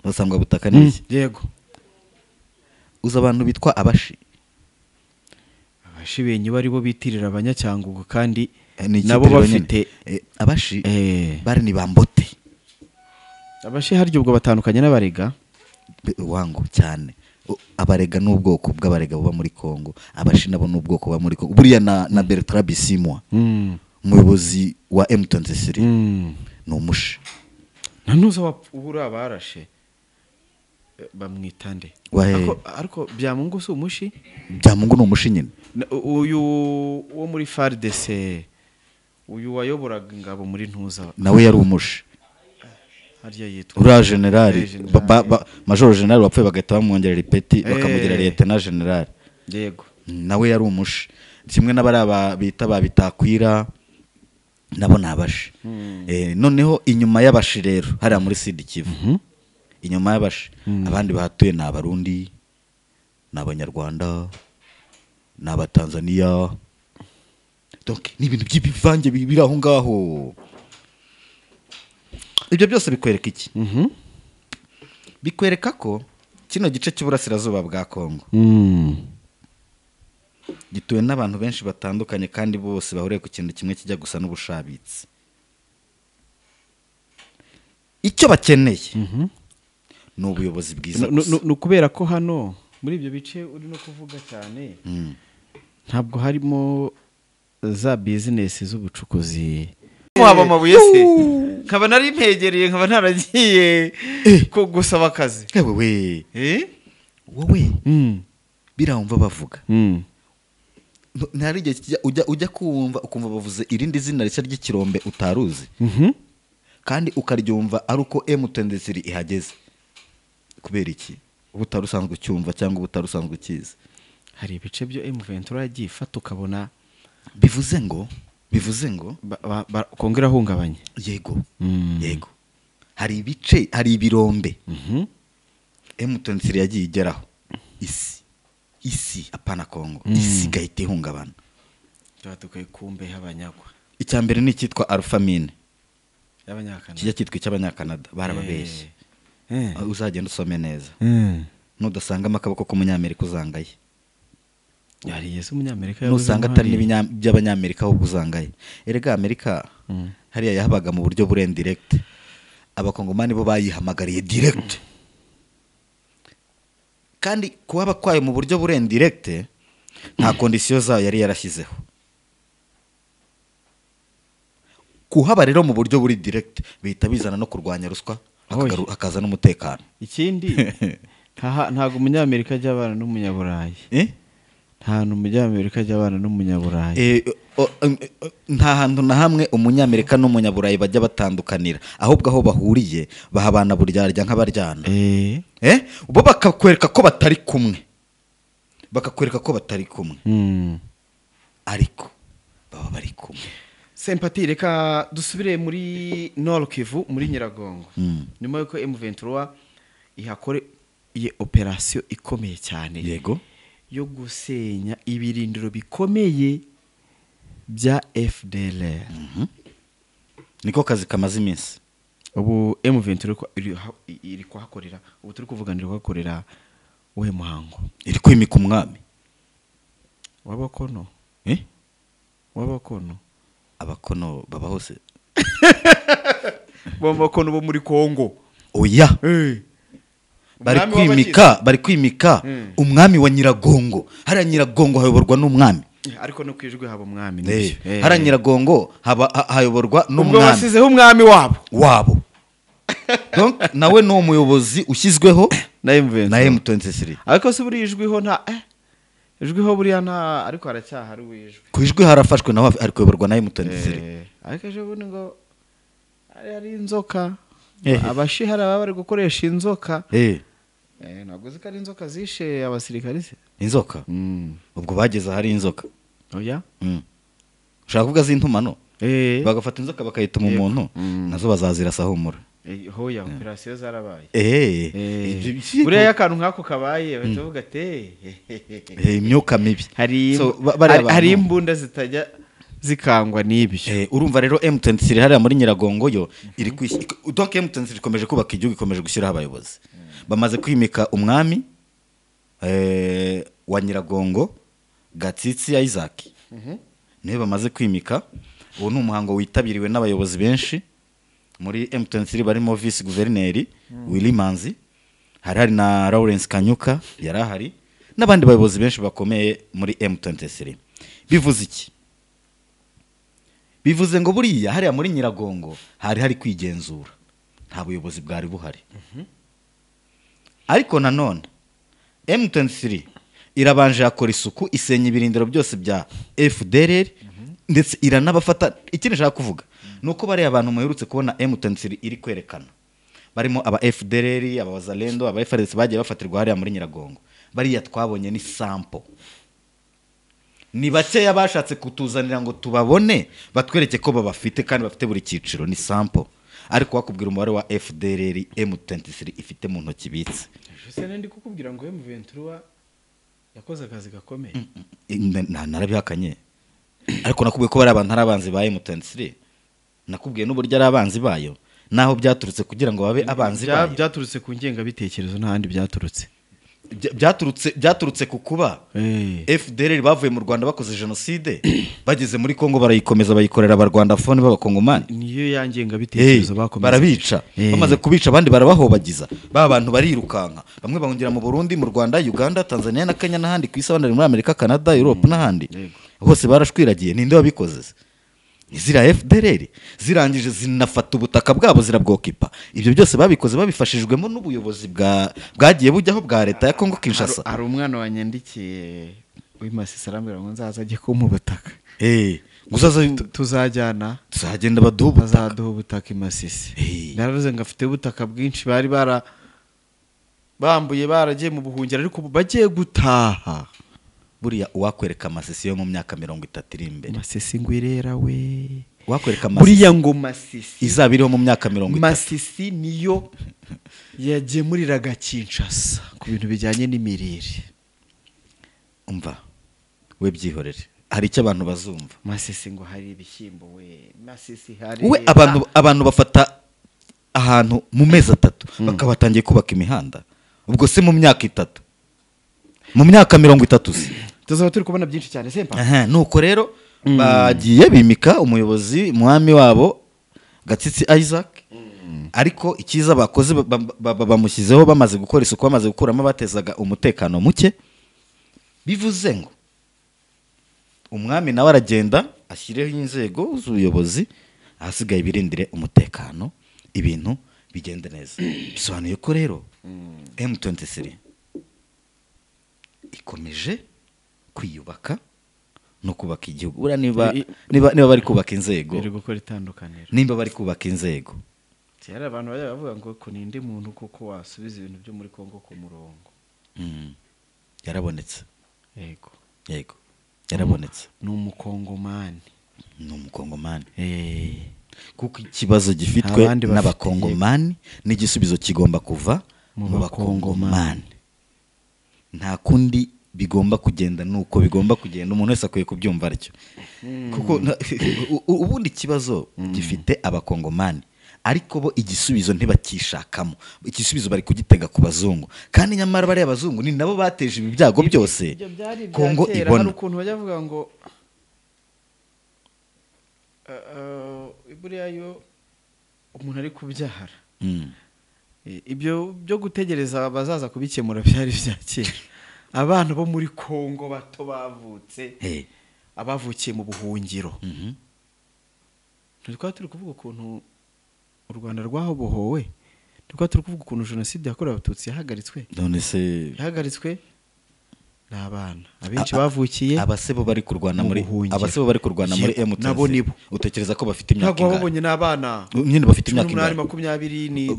basangwa butaka n'iki.
Yego.
Uza abantu bitwa abashi,
abashi benye bari bo bitirira abanyacyangugu kandi nabo bafite
abashi bari ni bambote.
Abashi haryo ubwo batandukanye n'abarega
wangu cyane. Abarega n'ubwoko bw'abarega buba muri Kongo, abashi nabo n'ubwoko buba muri Kongo. Buriya na Bertrand Bisimwa umuyobozi wa M23 ni umushi.
Nanuza ubura abarashe bamwitande ariko Byamungu si umushi.
Byamungu ni umushi nyine.
Uyu wo muri FARDC, uyu wayoboraga ingabo muri Ntuza
nawe yari umushi.
Harya yitwa
ura general, major general wapfuye bagahita bamwongerera ipeti bakamugira lieutenant general.
Yego,
nawe yari umushi kimwe n'abari bita babitakwira nabo nabashi. Noneho inyuma y'abashi rero hariya muri Sud Kivu, inyuma y'abashi abandi bahatuye ni abarundi, ni abanyarwanda, ni abatanzania. Donc ni ibintu by'ibivange biri aho ngaho. Ibyo byose bikwereka iki? Bikwereka ko kino gice cy'uburasirazuba bwa Kongo gituwe n'abantu benshi batandukanye kandi bose bahuriye ku kintu kimwe kijya gusa n'ubushabitsi. Icyo bakeneye ni ubuyobozi bwiza.
Ni ukubera ko hano muri ibyo bice uri no kuvuga cyane ntabwo harimo za business z'ubucukuzi. Muhaba amabuye se nkaba nari mpegereye, nkaba ntaragiye ko gusaba akazi.
Wewe wowe biramva bavuga ntari igihe ujya kumva ukumva bavuze irindi zina rishya ry'ikirombe utaruzi, kandi ukaryumva ari uko M23 ihageze. Kubera iki? Ubutari usanzwe ucyumva cyangwa ubutari usanzwe ukizi.
Hari ibice byo M23 yagiye ifata ukabona
bivuze ngo
kongera hungabanye.
Yego. Yego. Hari ibice, hari ibirombe M23 yagiye igeraho isi apana Kongo, isi gahita ihungabana.
Twatukaye kumbe y'abanyagwa.
Icya mbere ni cyitwa Alphamine
y'abanyakanada,
kijya cyitwa icy'abanyakanada, barababeshye. Uzagenda usome neza, nudasangamo akaboko k'umunyamerika uzangaye.
Yari Yesu umunyamerika
nusanga atari by'abanyamerika ahubwo uzangaye. Erega Amerika hariya yahabaga mu buryo buri indirect, abakongomani bo bayihamagariye direct. Kandi kuhaba kwayo mu buryo buri indirect Nta condition zayo yari yarashyizeho. Kuhaba rero mu buryo buri direct bihita bizana no kurwanya ruswa, hakaza n'umutekano.
Ikindi ntago umunyamerika ajya abana n'umunyaburayi. Nta hantu umunyamerika ajya abana n'umunyaburayi.
Nta hantu na hamwe umunyamerika n'umunyaburayi bajya batandukanira, ahubwo aho bahuriye bahabana buryarya nk'abaryana. Bo bakakwereka ko batari kumwe, bakakwereka ko batari kumwe, ariko baba bari kumwe.
Sempati, reka dusubire muri Nord Kivu, muri Nyiragongo. Nyuma yuko M23 ihakore iye operation ikomeye cyane,
yego,
yo gusenya ibirindiro bikomeye bya FDLR.
Niko kazi kamaze iminsi.
Ubu M23 iri kuhakorera, ubu turi kuvuganira kuhakorera uhe muhango?
Iri kwimika umwami
w'abakono. W'abakono.
Abakono baba hose.
B'abakono bo muri Kongo.
Oya. Bari kwimika umwami wa Nyiragongo. Hariya Nyiragongo hayoborwa n'umwami.
Ariko no kwijwe haba umwami nibyo.
Hariya Nyiragongo hayoborwa n'umwami.
Ubwo basizeho umwami wabo.
Donc nawe no umuyobozi ushyizweho
na
M23.
Ariko se buri ijwiho nta ijwiho buriya nta, ariko haracyahari wijwe.
Ku ijwi harafashwe naho ari kuyoborwa na M23.
Ariko ejo bundi ngo ari inzoka. Abashihara baba bari gukoresha inzoka. Ntabwo uzi ko ari inzoka zishe abasirikari se?
Inzoka? Ubwo bageze ahari inzoka.
Oya?
Ushaka kuvuga z'intumano? Bagafata inzoka bakayituma umuntu, nazo bazazirasa humura.
Hoya, operation zarabaye. Buriya akantu nk'ako kabaye bahita bavuga ati
imyuka mibi.
Hari imbunda zitajya zikangwa n'ibyo.
Urumva rero M23 hariya muri Nyiragongo yo iri donc M23 ikomeje kubaka igihugu, ikomeje gushyiraho abayobozi. Bamaze kwimika umwami wa Nyiragongo Gatsitsi Isaac. Niwe bamaze kwimika. Uwo ni umuhango witabiriwe n'abayobozi benshi muri M23 barimo vice guverineri Willy Manzi, hari na Lawrence Kanyuka yarahari, n'abandi bayobozi benshi bakomeye muri M23. Bivuze iki? Bivuze ngo buriya hariya muri Nyiragongo hari kwigenzura, nta buyobozi bwari buhari. Ariko nanone M23 irabanje yakora isuku, isenya ibirindiro byose bya FDLR, ndetse iranabafata. Ikindi nshaka kuvuga nuko bariya abantu muherutse kubona M23 iri kwerekana, barimo aba FDLR, aba Wazalendo, aba FARDC bagiye bafatirwa hariya muri Nyiragongo, bariya twabonye ni sample. Ni bakeya bashatse kutuzanira ngo tubabone batwereke ko babafite kandi bafite buri cyiciro, ni sample. Ariko wakubwira umubare wa FDLR M23 ifite mu ntoki bitse.
Jose ndi kukubwira ngo M23 yakoze akazi gakomeye.
Narabihakanye. Ariko nakubwiye ko bari abantu ari abanzi ba M23. Nakubwiye n'uburyo ari abanzi bayo, naho byaturutse kugira ngo babe abanzi bayo.
Byaturutse ku ngengabitekerezo, nta handi byaturutse.
Byaturutse ku kuba FDLR bavuye mu Rwanda bakoze genocide, bageze muri Kongo barayikomeza bayikorera abarwanda fone b'abakongomani.
Niyo ya ngengabitekerezo bakomeza
barabica. Bamaze kubica abandi barabahobagiza, ba bantu barirukanka, bamwe bahungira mu Burundi, mu Rwanda, Uganda, Tanzania na Kenya n'ahandi ku isi, abandi muri Amerika, Canada, Europe n'ahandi. Hose barashwiragiye. Ninde wabikoze? Zira FDLR zirangije zinafata ubutaka bwabo zirabwokipa. Ibyo byose babikoze babifashijwemo n'ubuyobozi bwagiye bujyaho bwa leta ya Kongo Kinshasa.
Hari umwana wanyandikiye w'imasisi arambwira ngo nzaza ajye kumpa ubutaka.
Nguzaza
tuzajyana,
tuzagenda baduha ubutaka,
bazaduha ubutaka imasisi. Naravuze ngo afite ubutaka bwinshi bari bara bambuye baragiye mu buhungiro, ariko bagiye gutaha.
Buriya uwakwereka amasisi yo mu myaka 30 iri imbere,
masisi ngwirera we,
uwakwereka amasisi
buriya ngo masisi
izaba iriho mu myaka 30,
masisi niyo yagemuriraga Kinshasa ku bintu bijyanye n'imirire.
Umva we byihorere, hari icyo abantu bazumva.
Masisi ngo hari ibishyimbo we, masisi hari
we abantu bafata ahantu mu mezi 3 bakabatangiye kubaka imihanda, ubwo se mu myaka 3, mu myaka 30 se
tuzaba turi kubona byinshi cyane. Sempa
nuko rero bagiye bimika umuyobozi mwami wabo Gatsitsi Isaac. Ariko ikiza bakoze bamushyizeho bamaze gukora isuku, bamaze gukuramo batezaga umutekano muke. Bivuze ngo Umwami nawe aragenda ashyireho inzego z'ubuyobozi, ahasigaye birindire umutekano, ibintu bigende neza. Bisobanuye ko rero M23 ikomeje kwiyubaka no kubaka igihugu. Buriya niba bari kubaka inzego,
biri gukora itandukaniro,
nimba bari kubaka inzego,
kera abantu bajya bavuga ngo ko ninde muntu koko wasubiza ibintu byo muri Kongo ku murongo.
Yarabonetse.
Yego,
yego, yarabonetse.
Ni umukongomani.
Ni umukongomani. Kuko ikibazo gifitwe n'abakongomani n'igisubizo kigomba kuva mu bakongomani. Nta kundi bigomba kugenda nuko bigomba kugenda, umuntu wese akwiye kubyumva aricyo. Kuko ubundi ikibazo gifite abakongomani, ariko bo igisubizo ntibakishakamo. Igisubizo bari kugitega ku bazungu, kandi nyamara bari abazungu ni nabo bateje ibi byago byose Kongo ibona.
Hari ukuntu bajya bavuga ngo buriya yo umuntu ari kubyara, ibyo byo gutegereza bazaza kubikemura byari bya kera. Abana bo muri Kongo bato bavutse, abavukiye mu buhungiro, twari turi kuvuga ukuntu u Rwanda rwahobohowe, twari turi kuvuga ukuntu jenoside yakorewe abatutsi yahagaritswe.
None se
yahagaritswe n'abana abenshi bavukiye,
abasebo bari kurwana muri abasebo bari kurwana muri M23
nabo nibo
utekereza ko bafite imyaka
ingahe? Ntabwo n'abana
nyine bafite imyaka
ingahe? 20 ni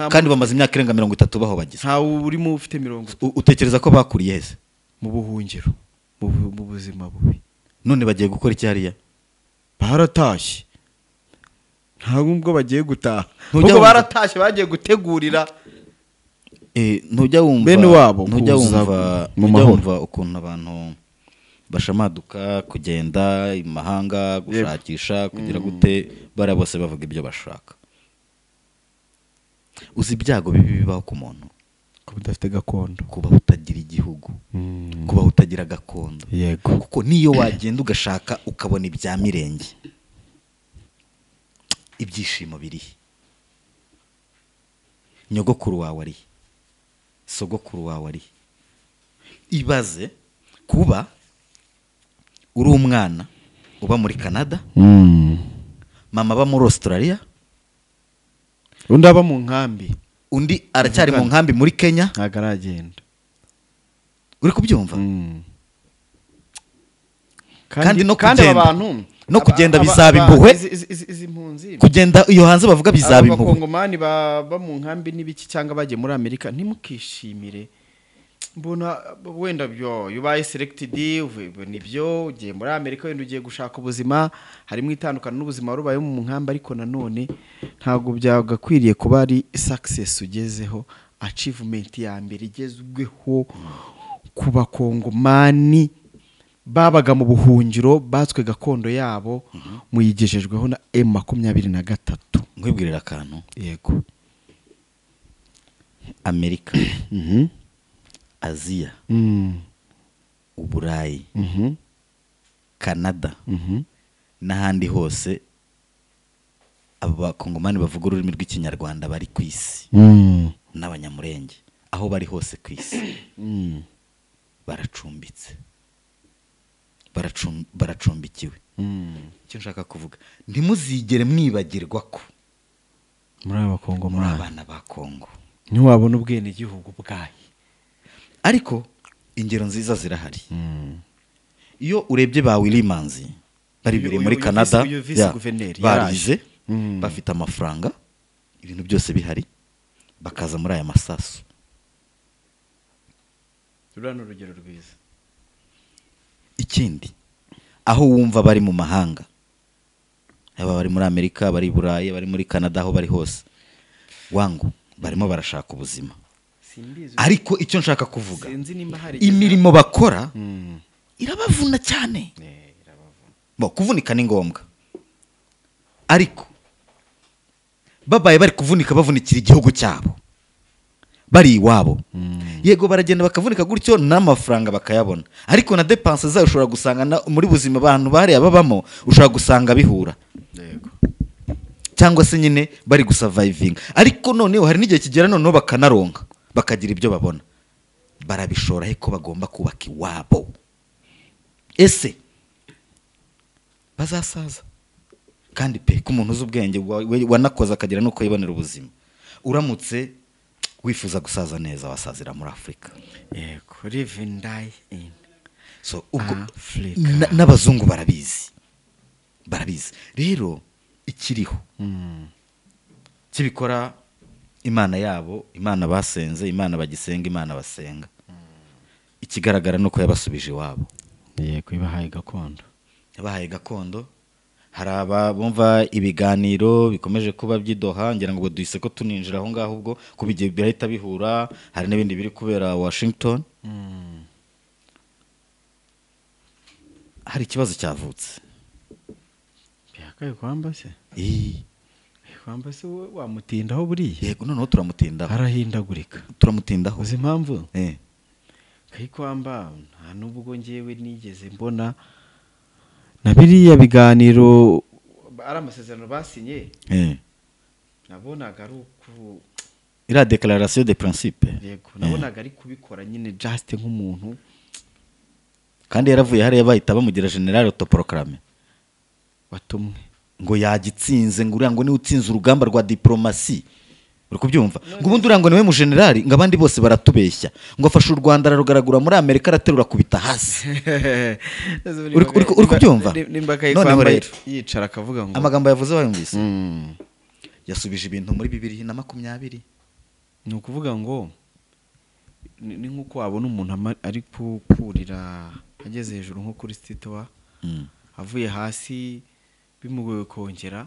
kandi bamaze imyaka irenga 30 baho bagize.
Nta urimo ufite 30.
Utekereza ko bakuriye hese?
Mu buhungiro, mu buzima bubi.
None bagiye gukora iki hariya?
Baratashye. Ntabwo ubwo bagiye gutaha, ubwo baratashye bagiye gutegurira.
Ntujya wumva
bene wabo,
ntujya wumva ukuntu abantu bashamaduka kugenda imahanga gushakisha kugira gute, bara bose bavuga ibyo bashaka. Uzi ibyago bibi bibaho ku muntu,
kuba udafite gakondo,
kuba utagira igihugu, kuba utagira gakondo.
Yego,
kuko niyo wagenda ugashaka ukabona ibya mirenge, ibyishimo biri nyogokuru wawe ari, sogokuru wawe ari. Ibaze kuba uri umwana uba muri Canada, mama aba muri Australia,
undi aba mu nkambi,
undi aracyari mu nkambi muri Kenya,
ntago aragenda.
Uri kubyumva? Kandi no kugenda, no kugenda bizaba impuhwe.
Izi mpunzi
kugenda iyo hanze bavuga bizaba impuhwe.
Abakongomani baba mu nkambi n'ibiki cyangwa bagiye muri Amerika, ntimukishimire. Mbona wenda byo ubaye selected nibyo ugiye muri Amerika, wenda ugiye gushaka ubuzima, harimo itandukano n'ubuzima rubaye mu nkambi, ariko nanone ntabwo byagakwiriye kuba ari success ugezeho, achievement ya mbere igezweho ku bakongomani babaga mu buhungiro batswe gakondo yabo, muyigejejweho na M23.
Nkwibwirira akantu.
Yego.
Amerika, Aziya, Uburayi, Canada, n'ahandi hose abakongomani bavuga ururimi rw'ikinyarwanda bari ku isi, n'abanyamurenge aho bari hose ku isi, baracumbitse, baracumbikiwe. Icyo nshaka kuvuga, ntimuzigere mwibagirwa ko
muri abakongomani,
abana ba Kongo,
ntiwabona ubwene gihugu bwaye.
Ariko ingero nziza zirahari. Iyo urebye ba Willy Manzi bari biri muri Canada, barize, bafite amafaranga, ibintu byose bihari, bakaza muri aya masasu.
Rurano urugero rwiza.
Ikindi, aho wumva bari mu mahanga, aba bari muri Amerika, bari i Burayi, bari muri Canada, aho bari hose, wangu barimo barashaka ubuzima. Ariko icyo nshaka kuvuga, imirimo bakora irabavuna cyane. Bo kuvunika ni ngombwa, ariko babaye bari kuvunika bavunikira igihugu cyabo, bari iwabo. Yego baragenda bakavunika gutyo n'amafaranga bakayabona, ariko na dépense zayo ushobora gusanga muri buzima abantu bari ababamo, ushobora gusanga bihura.
Yego.
Cyangwa se nyine bari gusurviving. Ariko noneho hari n'igihe kigera noneho bakanaronka, bakagira ibyo babona, barabishora ko bagomba kubaka iwabo. Ese Bazasaza. Kandi pe ku muntu uzi ubwenge wanakoze akagira nuko yibonera ubuzima. Uramutse wifuza gusaza neza wasazira muri Afrika.
Yego, live and die in.
So ubwo n'abazungu barabizi. Barabizi. Rero ikiriho. Kibikora Imana yabo, Imana basenze, Imana bagisenga, Imana basenga. Ikigaragara nuko yabasubije iwabo.
Yego, ibahaye gakondo.
Yabahaye gakondo. Hari abumva ibiganiro bikomeje kuba by'idoha, ngira ngo duhise ko tuninjira aho ngaho ubwo kubigiye birahita bihura, hari n'ibindi biri kubera Washington. Hari ikibazo cyavutse.
Byakaye kwamba se? Kwamba se wamutindaho buriya?
Yego, noneho turamutindaho.
Arahindagurika.
Turamutindaho.
Uzi impamvu? Kayikwamba nta nubwo ngewe nigeze mbona na biriya biganiro ari amasezerano basinye. Nabonaga ari uku
ira déclaration de principe.
Yego, nabonaga ari kubikora nyine just nk'umuntu.
Kandi yaravuye hariya bahita bamugira general autoproclamé.
Watumwe
ngo yagitsinze, ngo uriya ngo ni utsinze urugamba rwa diplomasi. Uri kubyumva? Ngo ubundi uriya ngo niwe mu general, ngo abandi bose baratubeshya. Ngo afashe u Rwanda ararugaragura muri Amerika araterura kubita hasi. Uri kubyumva?
Noneho rero yicara akavuga ngo
amagambo yavuze wayumvise. Yasubije ibintu muri 2020.
Ni ukuvuga ngo ni nkuko wabona umuntu ari kukurira ageze hejuru nko kuri sitowa, avuye hasi bimugoye kongera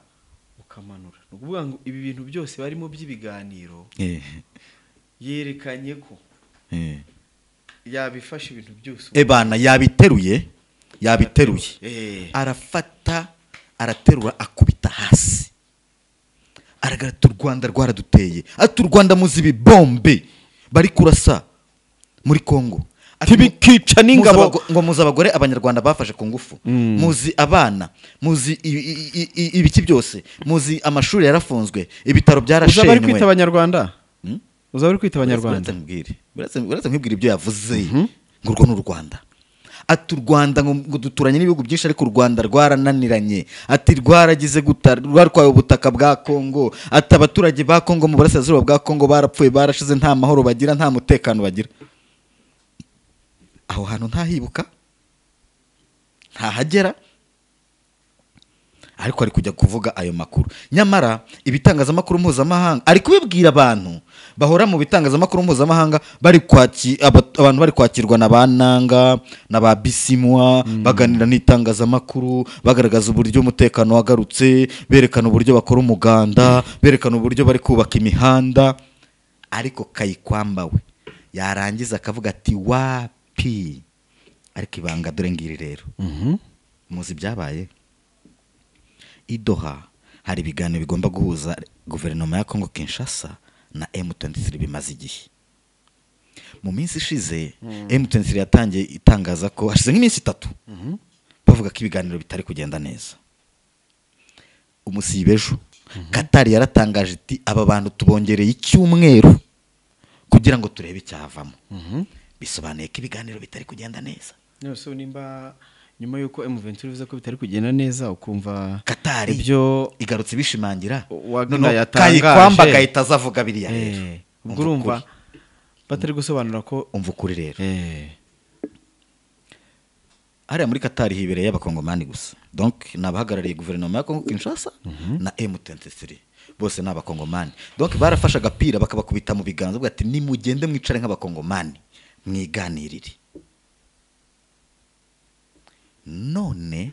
ukamanura. Ni ukuvuga ngo ibi bintu byose barimo by'ibiganiro yerekanye ko yabifashe ibintu byose.
Ebana yabiteruye, yabiteruye. Arafata, araterura, akubita hasi. Aragarata u Rwanda rwaraduteye. Ati u Rwanda muzi ibibombe bari kurasa muri Kongo.
Tibikica n'ingabo
ngo muzi abagore abanyarwanda bafashe ku ngufu, muzi abana, muzi ibiki byose, muzi amashuri yarafunzwe, ibitaro byarashenywe.
Uzaba ari kwita abanyarwanda? Uzaba ari kwita abanyarwanda?
Buretse nkibwira ibyo yavuze ngo urwo ni u Rwanda. Ati u Rwanda ngo duturanye n'ibihugu byinshi ariko u Rwanda rwarananiranye. Ati rwaragize guta, rwarwaye ubutaka bwa Kongo. Ati abaturage ba Kongo mu burasirazuba bwa Kongo barapfuye, barashize, nta mahoro bagira, nta mutekano bagira. Aho hantu ntahibuka, ntahagera, ariko ari kujya kuvuga ayo makuru. Nyamara ibitangazamakuru mpuzamahanga ari kubibwira abantu bahora mu bitangazamakuru mpuzamahanga bari abantu bari kwakirwa na bananga na ba Bisimwa, baganira n'itangazamakuru, bagaragaza uburyo umutekano wagarutse, berekana uburyo bakora umuganda, berekana uburyo bari kubaka imihanda. Ariko Kayikwamba we yarangiza akavuga ati wapi. Ariko ibanga dore ngiri rero. Muzi byabaye i Doha hari ibiganiro bigomba guhuza guverinoma ya Kongo Kinshasa na M23 bimaze igihe. Mu minsi ishize M23 yatangiye itangaza ko hashize nk'iminsi 3 bavuga ko ibiganiro bitari kugenda neza. Umusibejo Qatar yaratangaje iti aba bantu tubongereye icyumweru kugira ngo turebe icyavamo. Bisobanuye ko ibiganiro bitari kugenda neza.
Nose nimba nyuma yuko M23 bivuze ko bitari kugenda neza ukumva
Qatar
ibyo
igarutse bishimangira,
none
Kayikwamba gahita azavuga biriya rero.
Ubwo urumva batari gusobanura ko
umva ukuri rero. Hariya muri Qatar hibereye abakongomani gusa. Donc nabahagarariye guverinoma ya Kongo Kinshasa na M23 bose ni abakongomani. Donc barafashe agapira bakabakubita mu biganza bavuga ati nimugende mwicare nk'abakongomani mwiganirire. None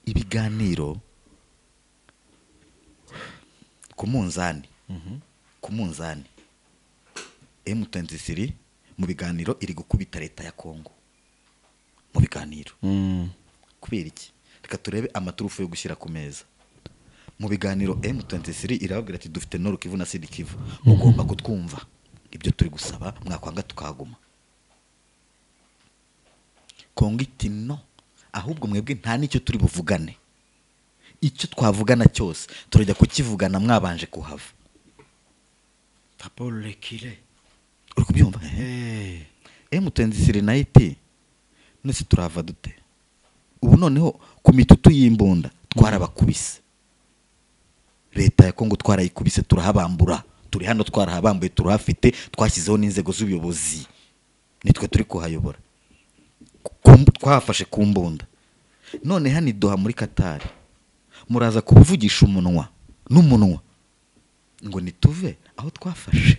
ibiganiro ku munzani, ku munzani M23 mu biganiro iri gukubita leta ya Kongo mu biganiro. Kubera iki? Reka turebe amaturufu yo gushyira ku meza. Mu biganiro M23 irababwira ati dufite Nord Kivu na Sud Kivu, mugomba kutwumva ibyo turi gusaba, mwakwanga tukahaguma. Kongo iti no, ahubwo mwebwe nta nicyo turi buvugane, icyo twavugana cyose turajya kukivugana mwabanje kuhava. Uri kubyumva? M23 nayo iti nese turava dute? Ubu Ubu noneho ku mitutu y'imbunda twarabakubise, leta ya Kongo twarayikubise, turahabambura, turi hano twarahabambuye, turahafite, twashyizeho n'inzego z'ubuyobozi, nitwe turi kuhayobora, twahafashe ku mbunda. None hano i Doha muri Qatar muraza kubuvugisha umunwa n'umunwa ngo nituve aho twafashe.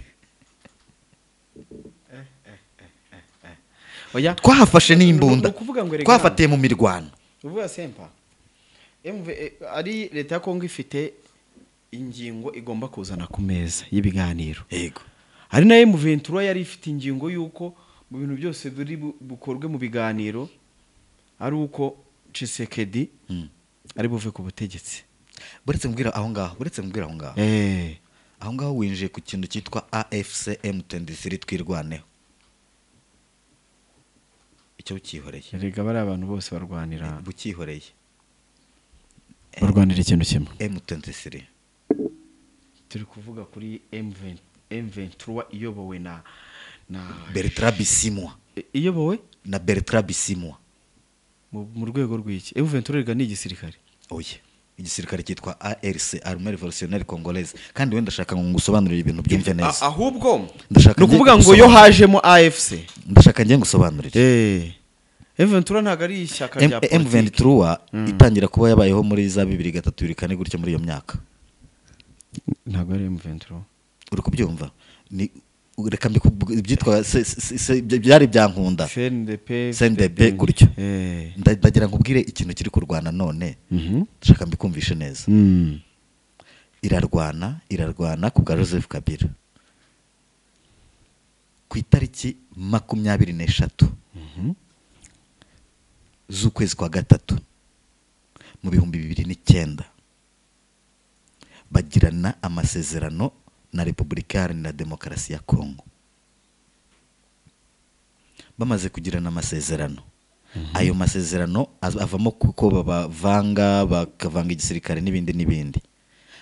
Oya,
twahafashe n'imbunda,
Ni ukuvuga ngo erega-
twafatiye mu mirwano.
Uvuga sempa MV ari leta ya Kongo ifite ingingo igomba kuzana ku meza y'ibiganiro.
Yego.
Hari na M23 yari ifite ingingo y'uko mu bintu byose biri bukorwe mu biganiro ari uko Tshisekedi ari buve ku butegetsi.
Buretse mbwira aho ngaho, buretse mbwira aho ngaho. Aho ngaho winjiye ku kintu cyitwa AFC M23 twirwaneho. Icyo ukihoreye.
Erega bari abantu bose barwanira
Bukihoreye.
barwanira ikintu kimwe.
M23.
Turi kuvuga kuri M23 iyobowe na
Bertrand Bisimwa.
Iyobowe
na Bertrand Bisimwa.
Mu rwego rw'iki? M23 erega ni igisirikare.
Oya. Igisirikare cyitwa ARC, Armée Révolutionnaire Congolaise. Kandi wenda ndashaka ngo ngusobanurire ibintu byumve neza.
Ahubwo
Ndashaka
ni ukuvuga ngo yo hajemo AFC.
Ndashaka ngiye ngusobanurire.
M23 ntabwo ari ishyaka rya politiki.
M23 itangira kuba yabayeho muri za 2003 2004 gutya muri iyo myaka.
Ntabwo ari M23.
Uri kubyumva? Ni reka byitwa byari byankunda. CNDP gutyo. Ndagira ngo ubwire ikintu kiri kurwana none. Ndashaka mbikumvishe neza. Irarwana ku bwa Joseph Kabila. Ku itariki 23 z'ukwezi kwa gatatu mu 2009 bagirana amasezerano na Repubulika Iharanira Demokarasi ya Kongo. Bamaze kugirana amasezerano, ayo masezerano avamo kuko babavanga, bakavanga igisirikare n'ibindi n'ibindi.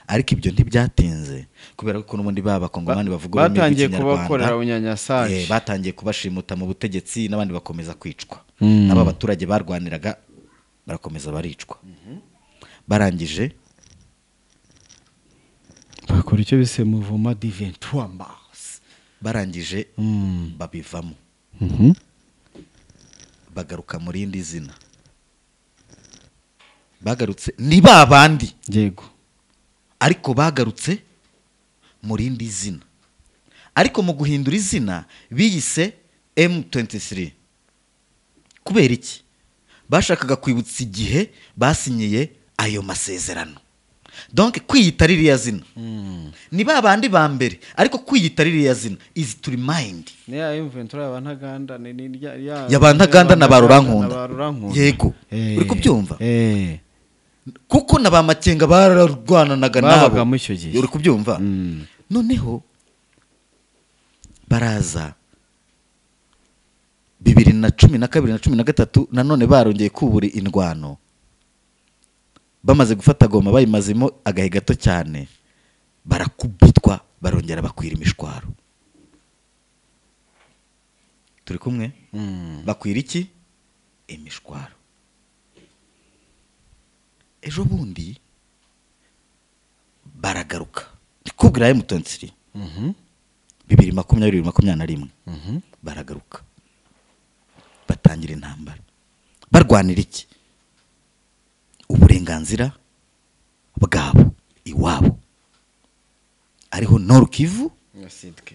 Ariko ibyo ntibyatinze kubera ko n'ubundi b'abakongomani bavuga ururimi
batangiye
rw'ikinyarwanda,
kubakorera ubunyanyasaje,
batangiye kubashimuta mu butegetsi n'abandi bakomeza kwicwa. N'aba baturage barwaniraga barakomeza baricwa. Barangije
bakora icyo bise mouvement du 23 mars.
Barangije babivamo. Bagaruka muri indi zina. Bagarutse ni babandi.
Yego.
Ariko bagarutse muri indi zina. Ariko mu guhindura izina biyise M23. Kubera iki? Bashakaga kwibutsa igihe basinyiye ayo masezerano. Donc kwiyita ririya zina. Ni babandi ba mbere, ariko kwiyita ririya zina is to remind.
Ni ya M23 y'abantaganda ni ya
y'abantaganda na barurankunda. Yego. Uri kubyumva? Kuko na ba Makenga bararwananaga nabo. Uri kubyumva? Noneho baraza 2012 na 13 nanone barongeye kubura indwano. Bamaze gufata Goma bayimazemo agahe gato cyane, barakubitwa barongera bakwira imishwaro. Turi kumwe? Bakwira iki? Imishwaro. Ejo bundi baragaruka. Ndikubwira M23. 2020 2021. Baragaruka. Batangira intambara. Barwanira iki? Uburenganzira bwabo iwabo, ariho Nord Kivu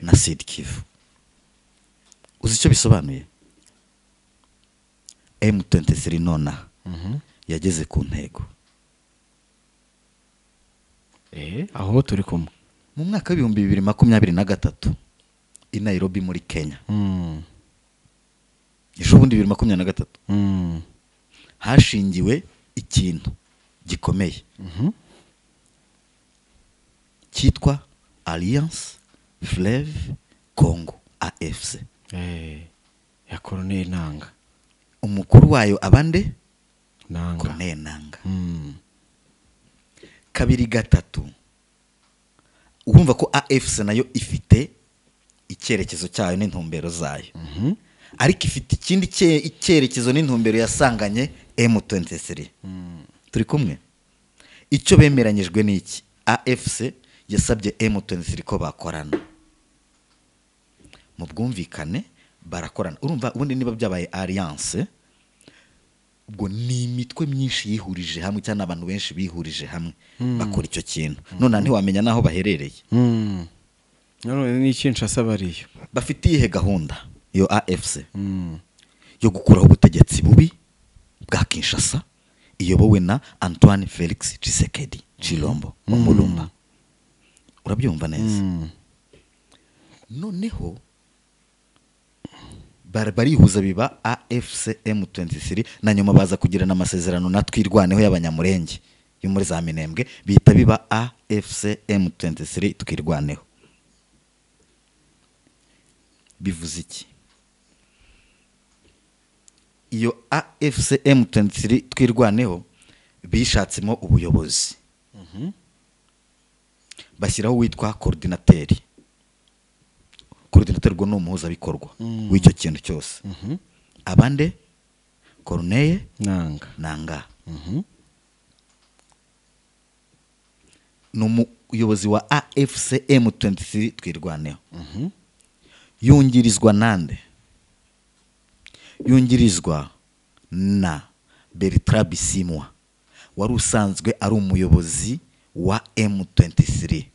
na Sud Kivu. Uzi icyo bisobanuye? M23 nona yageze ku ntego.
Aho turi kumwe
mu mwaka wa 2023 i Nairobi muri Kenya. Ejo bundi 2023 hashingiwe ikintu gikomeye cyitwa Alliance Fleuve Congo AFC.
Ya Colonel Nanga.
Umukuru wayo abande
Nanga.
Colonel Nanga. 2 3 urumva ko AFC nayo ifite icyerekezo cyayo n'intumbero zayo. Ariko ifite ikindi icyerekezo n'intumbero yasanganye M23. Turi kumwe. Icyo bemeranyijwe ni iki? AFC yasabye M23 ko bakorana mu bwumvikane, barakorana. Urumva ubundi niba byabaye alliance, ubwo ni imitwe myinshi yihurije hamwe cyangwa abantu benshi bihurije hamwe bakora icyo kintu. None ntiwamenya naho baherereye.
None ni Kinshasa bariyo.
Bafite iyihe gahunda iyo AFC? Yo gukuraho ubutegetsi bubi bwa Kinshasa iyobowe na Antoine Felix Tshisekedi Tshilombo wa Mulumba. Urabyumva neza? Noneho barihuza biba AFC M23, na nyuma baza kugirana amasezerano na Twirwaneho y'Abanyamurenge yo muri za Minembwe, bihita biba AFC M23 Twirwaneho. Bivuze iki? Iyo AFC M23 Twirwaneho bishatsemo ubuyobozi, bashyiraho witwa coordinateur. Coordinateur ubwo ni umuhuzabikorwa w'icyo kintu cyose. Abande Corneille Nanga ni umuyobozi wa AFC M23 Twirwaneho. Yungirizwa nande? Yungirizwa na Bertrand Bisimwa wari usanzwe ari umuyobozi wa M23.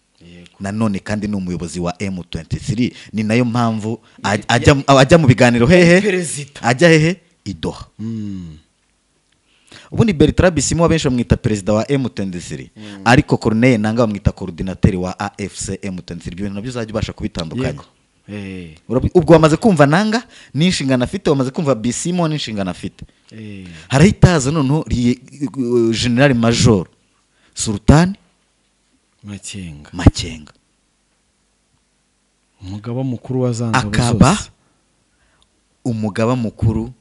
Nanone kandi ni umuyobozi wa M23, ni nayo mpamvu ajya mu biganiro hehe, ajya hehe i Doha. Ubundi Bertrand Bisimwa benshi bamwita perezida wa M23, ariko Corneille Nanga bamwita coordinateur wa AFC M23. Ibyo nabyo uzajya ubasha kubitandukanya. Ubwo wamaze kumva Nanga n'inshingano afite, wamaze kumva Bisimwa n'inshingano afite. Harahitaza noneho General Major Sultan Makenga,
umugaba mukuru wa za ngabo,
akaba umugaba mukuru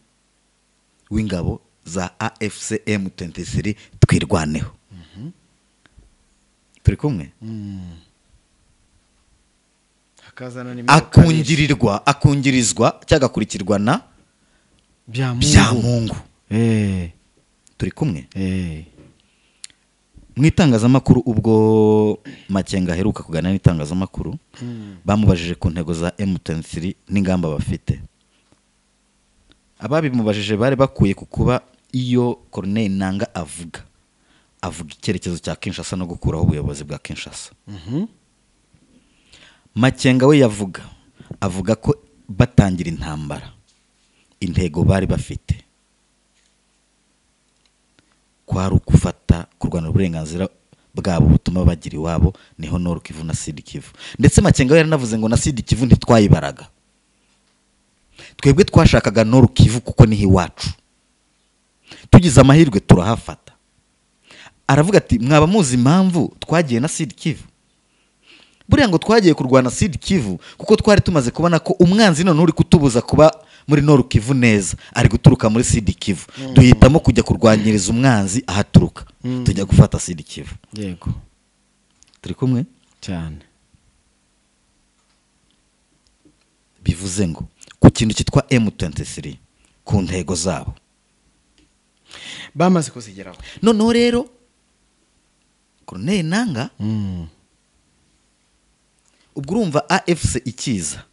w'ingabo za AFC M23 Twirwaneho. Turi kumwe. Akungirizwa cyangwa agakurikirwa na Byamungu. Turi kumwe. Mu itangazamakuru ubwo Makenga aheruka kuganira n'itangazamakuru, bamubajije ku ntego za M23 n'ingamba bafite. Ababimubajije bari bakuye ku kuba iyo Corneille Nanga avuga icyerekezo cya Kinshasa no gukuraho ubuyobozi bwa Kinshasa. Makenga we avuga ko batangira intambara intego bari bafite kwari ukufata kurwana uburenganzira bwabo butuma bagira iwabo, niho Nord Kivu na Sud Kivu. Ndetse Makenga we yaranavuze ngo na Sud Kivu ntitwayibaraga, twebwe twashakaga Nord Kivu kuko niho iwacu, tugize amahirwe turahafata. Aravuga ati mwaba muzi impamvu twagiye na Sud Kivu? Buriya ngo twagiye kurwana Sud Kivu kuko twari tumaze kubona ko umwanzi none uri kutubuza kuba muri Nord Kivu neza ari guturuka muri Sud Kivu. Duhitamo kujya kurwanyiriza umwanzi ahaturuka, tujya gufata Sud Kivu.
Yego,
turi kumwe
cyane.
Bivuze ngo ku kintu cyitwa M23 ku ntego zabo
bamaze kuzigeraho.
Noneho rero Corneille Nanga, ubwo urumva AFC ikiza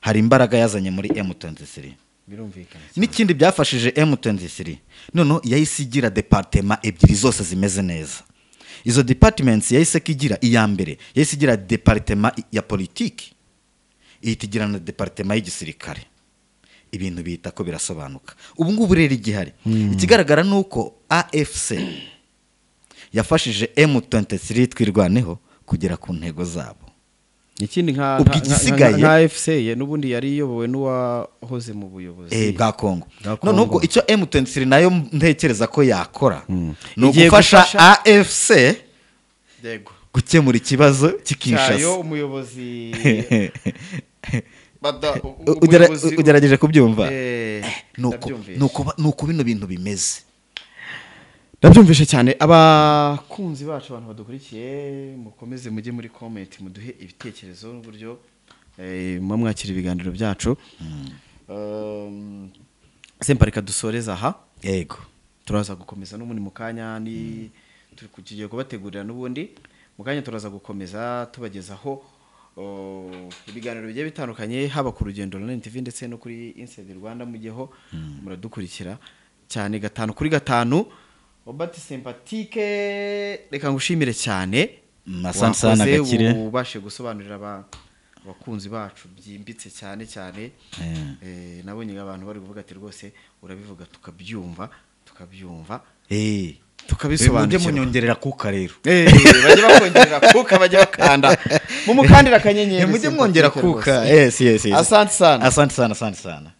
hari imbaraga yazanye muri M23.
Birumvikana.
N'ikindi byafashije M23, noneho yahise igira departement ebyiri zose zimeze neza. Izo departments yahise igira, iya mbere yahise igira departement ya politiki, ihita igira na departement y'igisirikare. Ibintu bihita ko birasobanuka. Ubu ngubu rero igihari, ikigaragara nuko AFC yafashije M23 Twirwaneho kugera ku ntego zabo.
Ikindi nka AFC ye n'ubundi yari iyobowe n'uwahoze mu buyobozi
bwa Kongo. None ubwo icyo M23 nayo ntekereza ko yakora ni ugufasha AFC gukemura ikibazo cy'Kinshasa.
Cyayo umuyobozi
ugerageje kubyumva. Nuko bino bintu bimeze.
Ndabyumvishe cyane. Abakunzi bacu, abantu badukurikiye, mukomeze mujye muri comment muduhe ibitekerezo n'uburyo muba mwakira ibiganiro byacu. Sempa reka dusoreze aha.
Yego.
Turaza gukomeza n'ubundi mu kanya, ni turi tugiye kubategurira n'ubundi mu kanya, turaza gukomeza tubagezaho ibiganiro bigiye bitandukanye, haba ku Rugendo Online TV ndetse no kuri Inside Rwanda. Mujyeho muradukurikira cyane gatanu kuri gatanu. Robert Sympatique, reka ngushimire cyane.
Asante sana,
Wakoze,
Gakire.
ubashe gusobanurira abakunzi bacu byimbitse cyane cyane. Nabonye abantu bari kuvuga ati: "Rwose urabivuga tukabyumva, tukabyumva,
Mujye
tukabisobanukirwa."
munyongerera kuka rero.
Bajye bakongerera kuka, bajye bakanda mumukandira akanyenyeri.
Mujye mwongera
Sympatique
kuka.
rwose.
Yes.
Asante sana.
Asante sana, asante sana.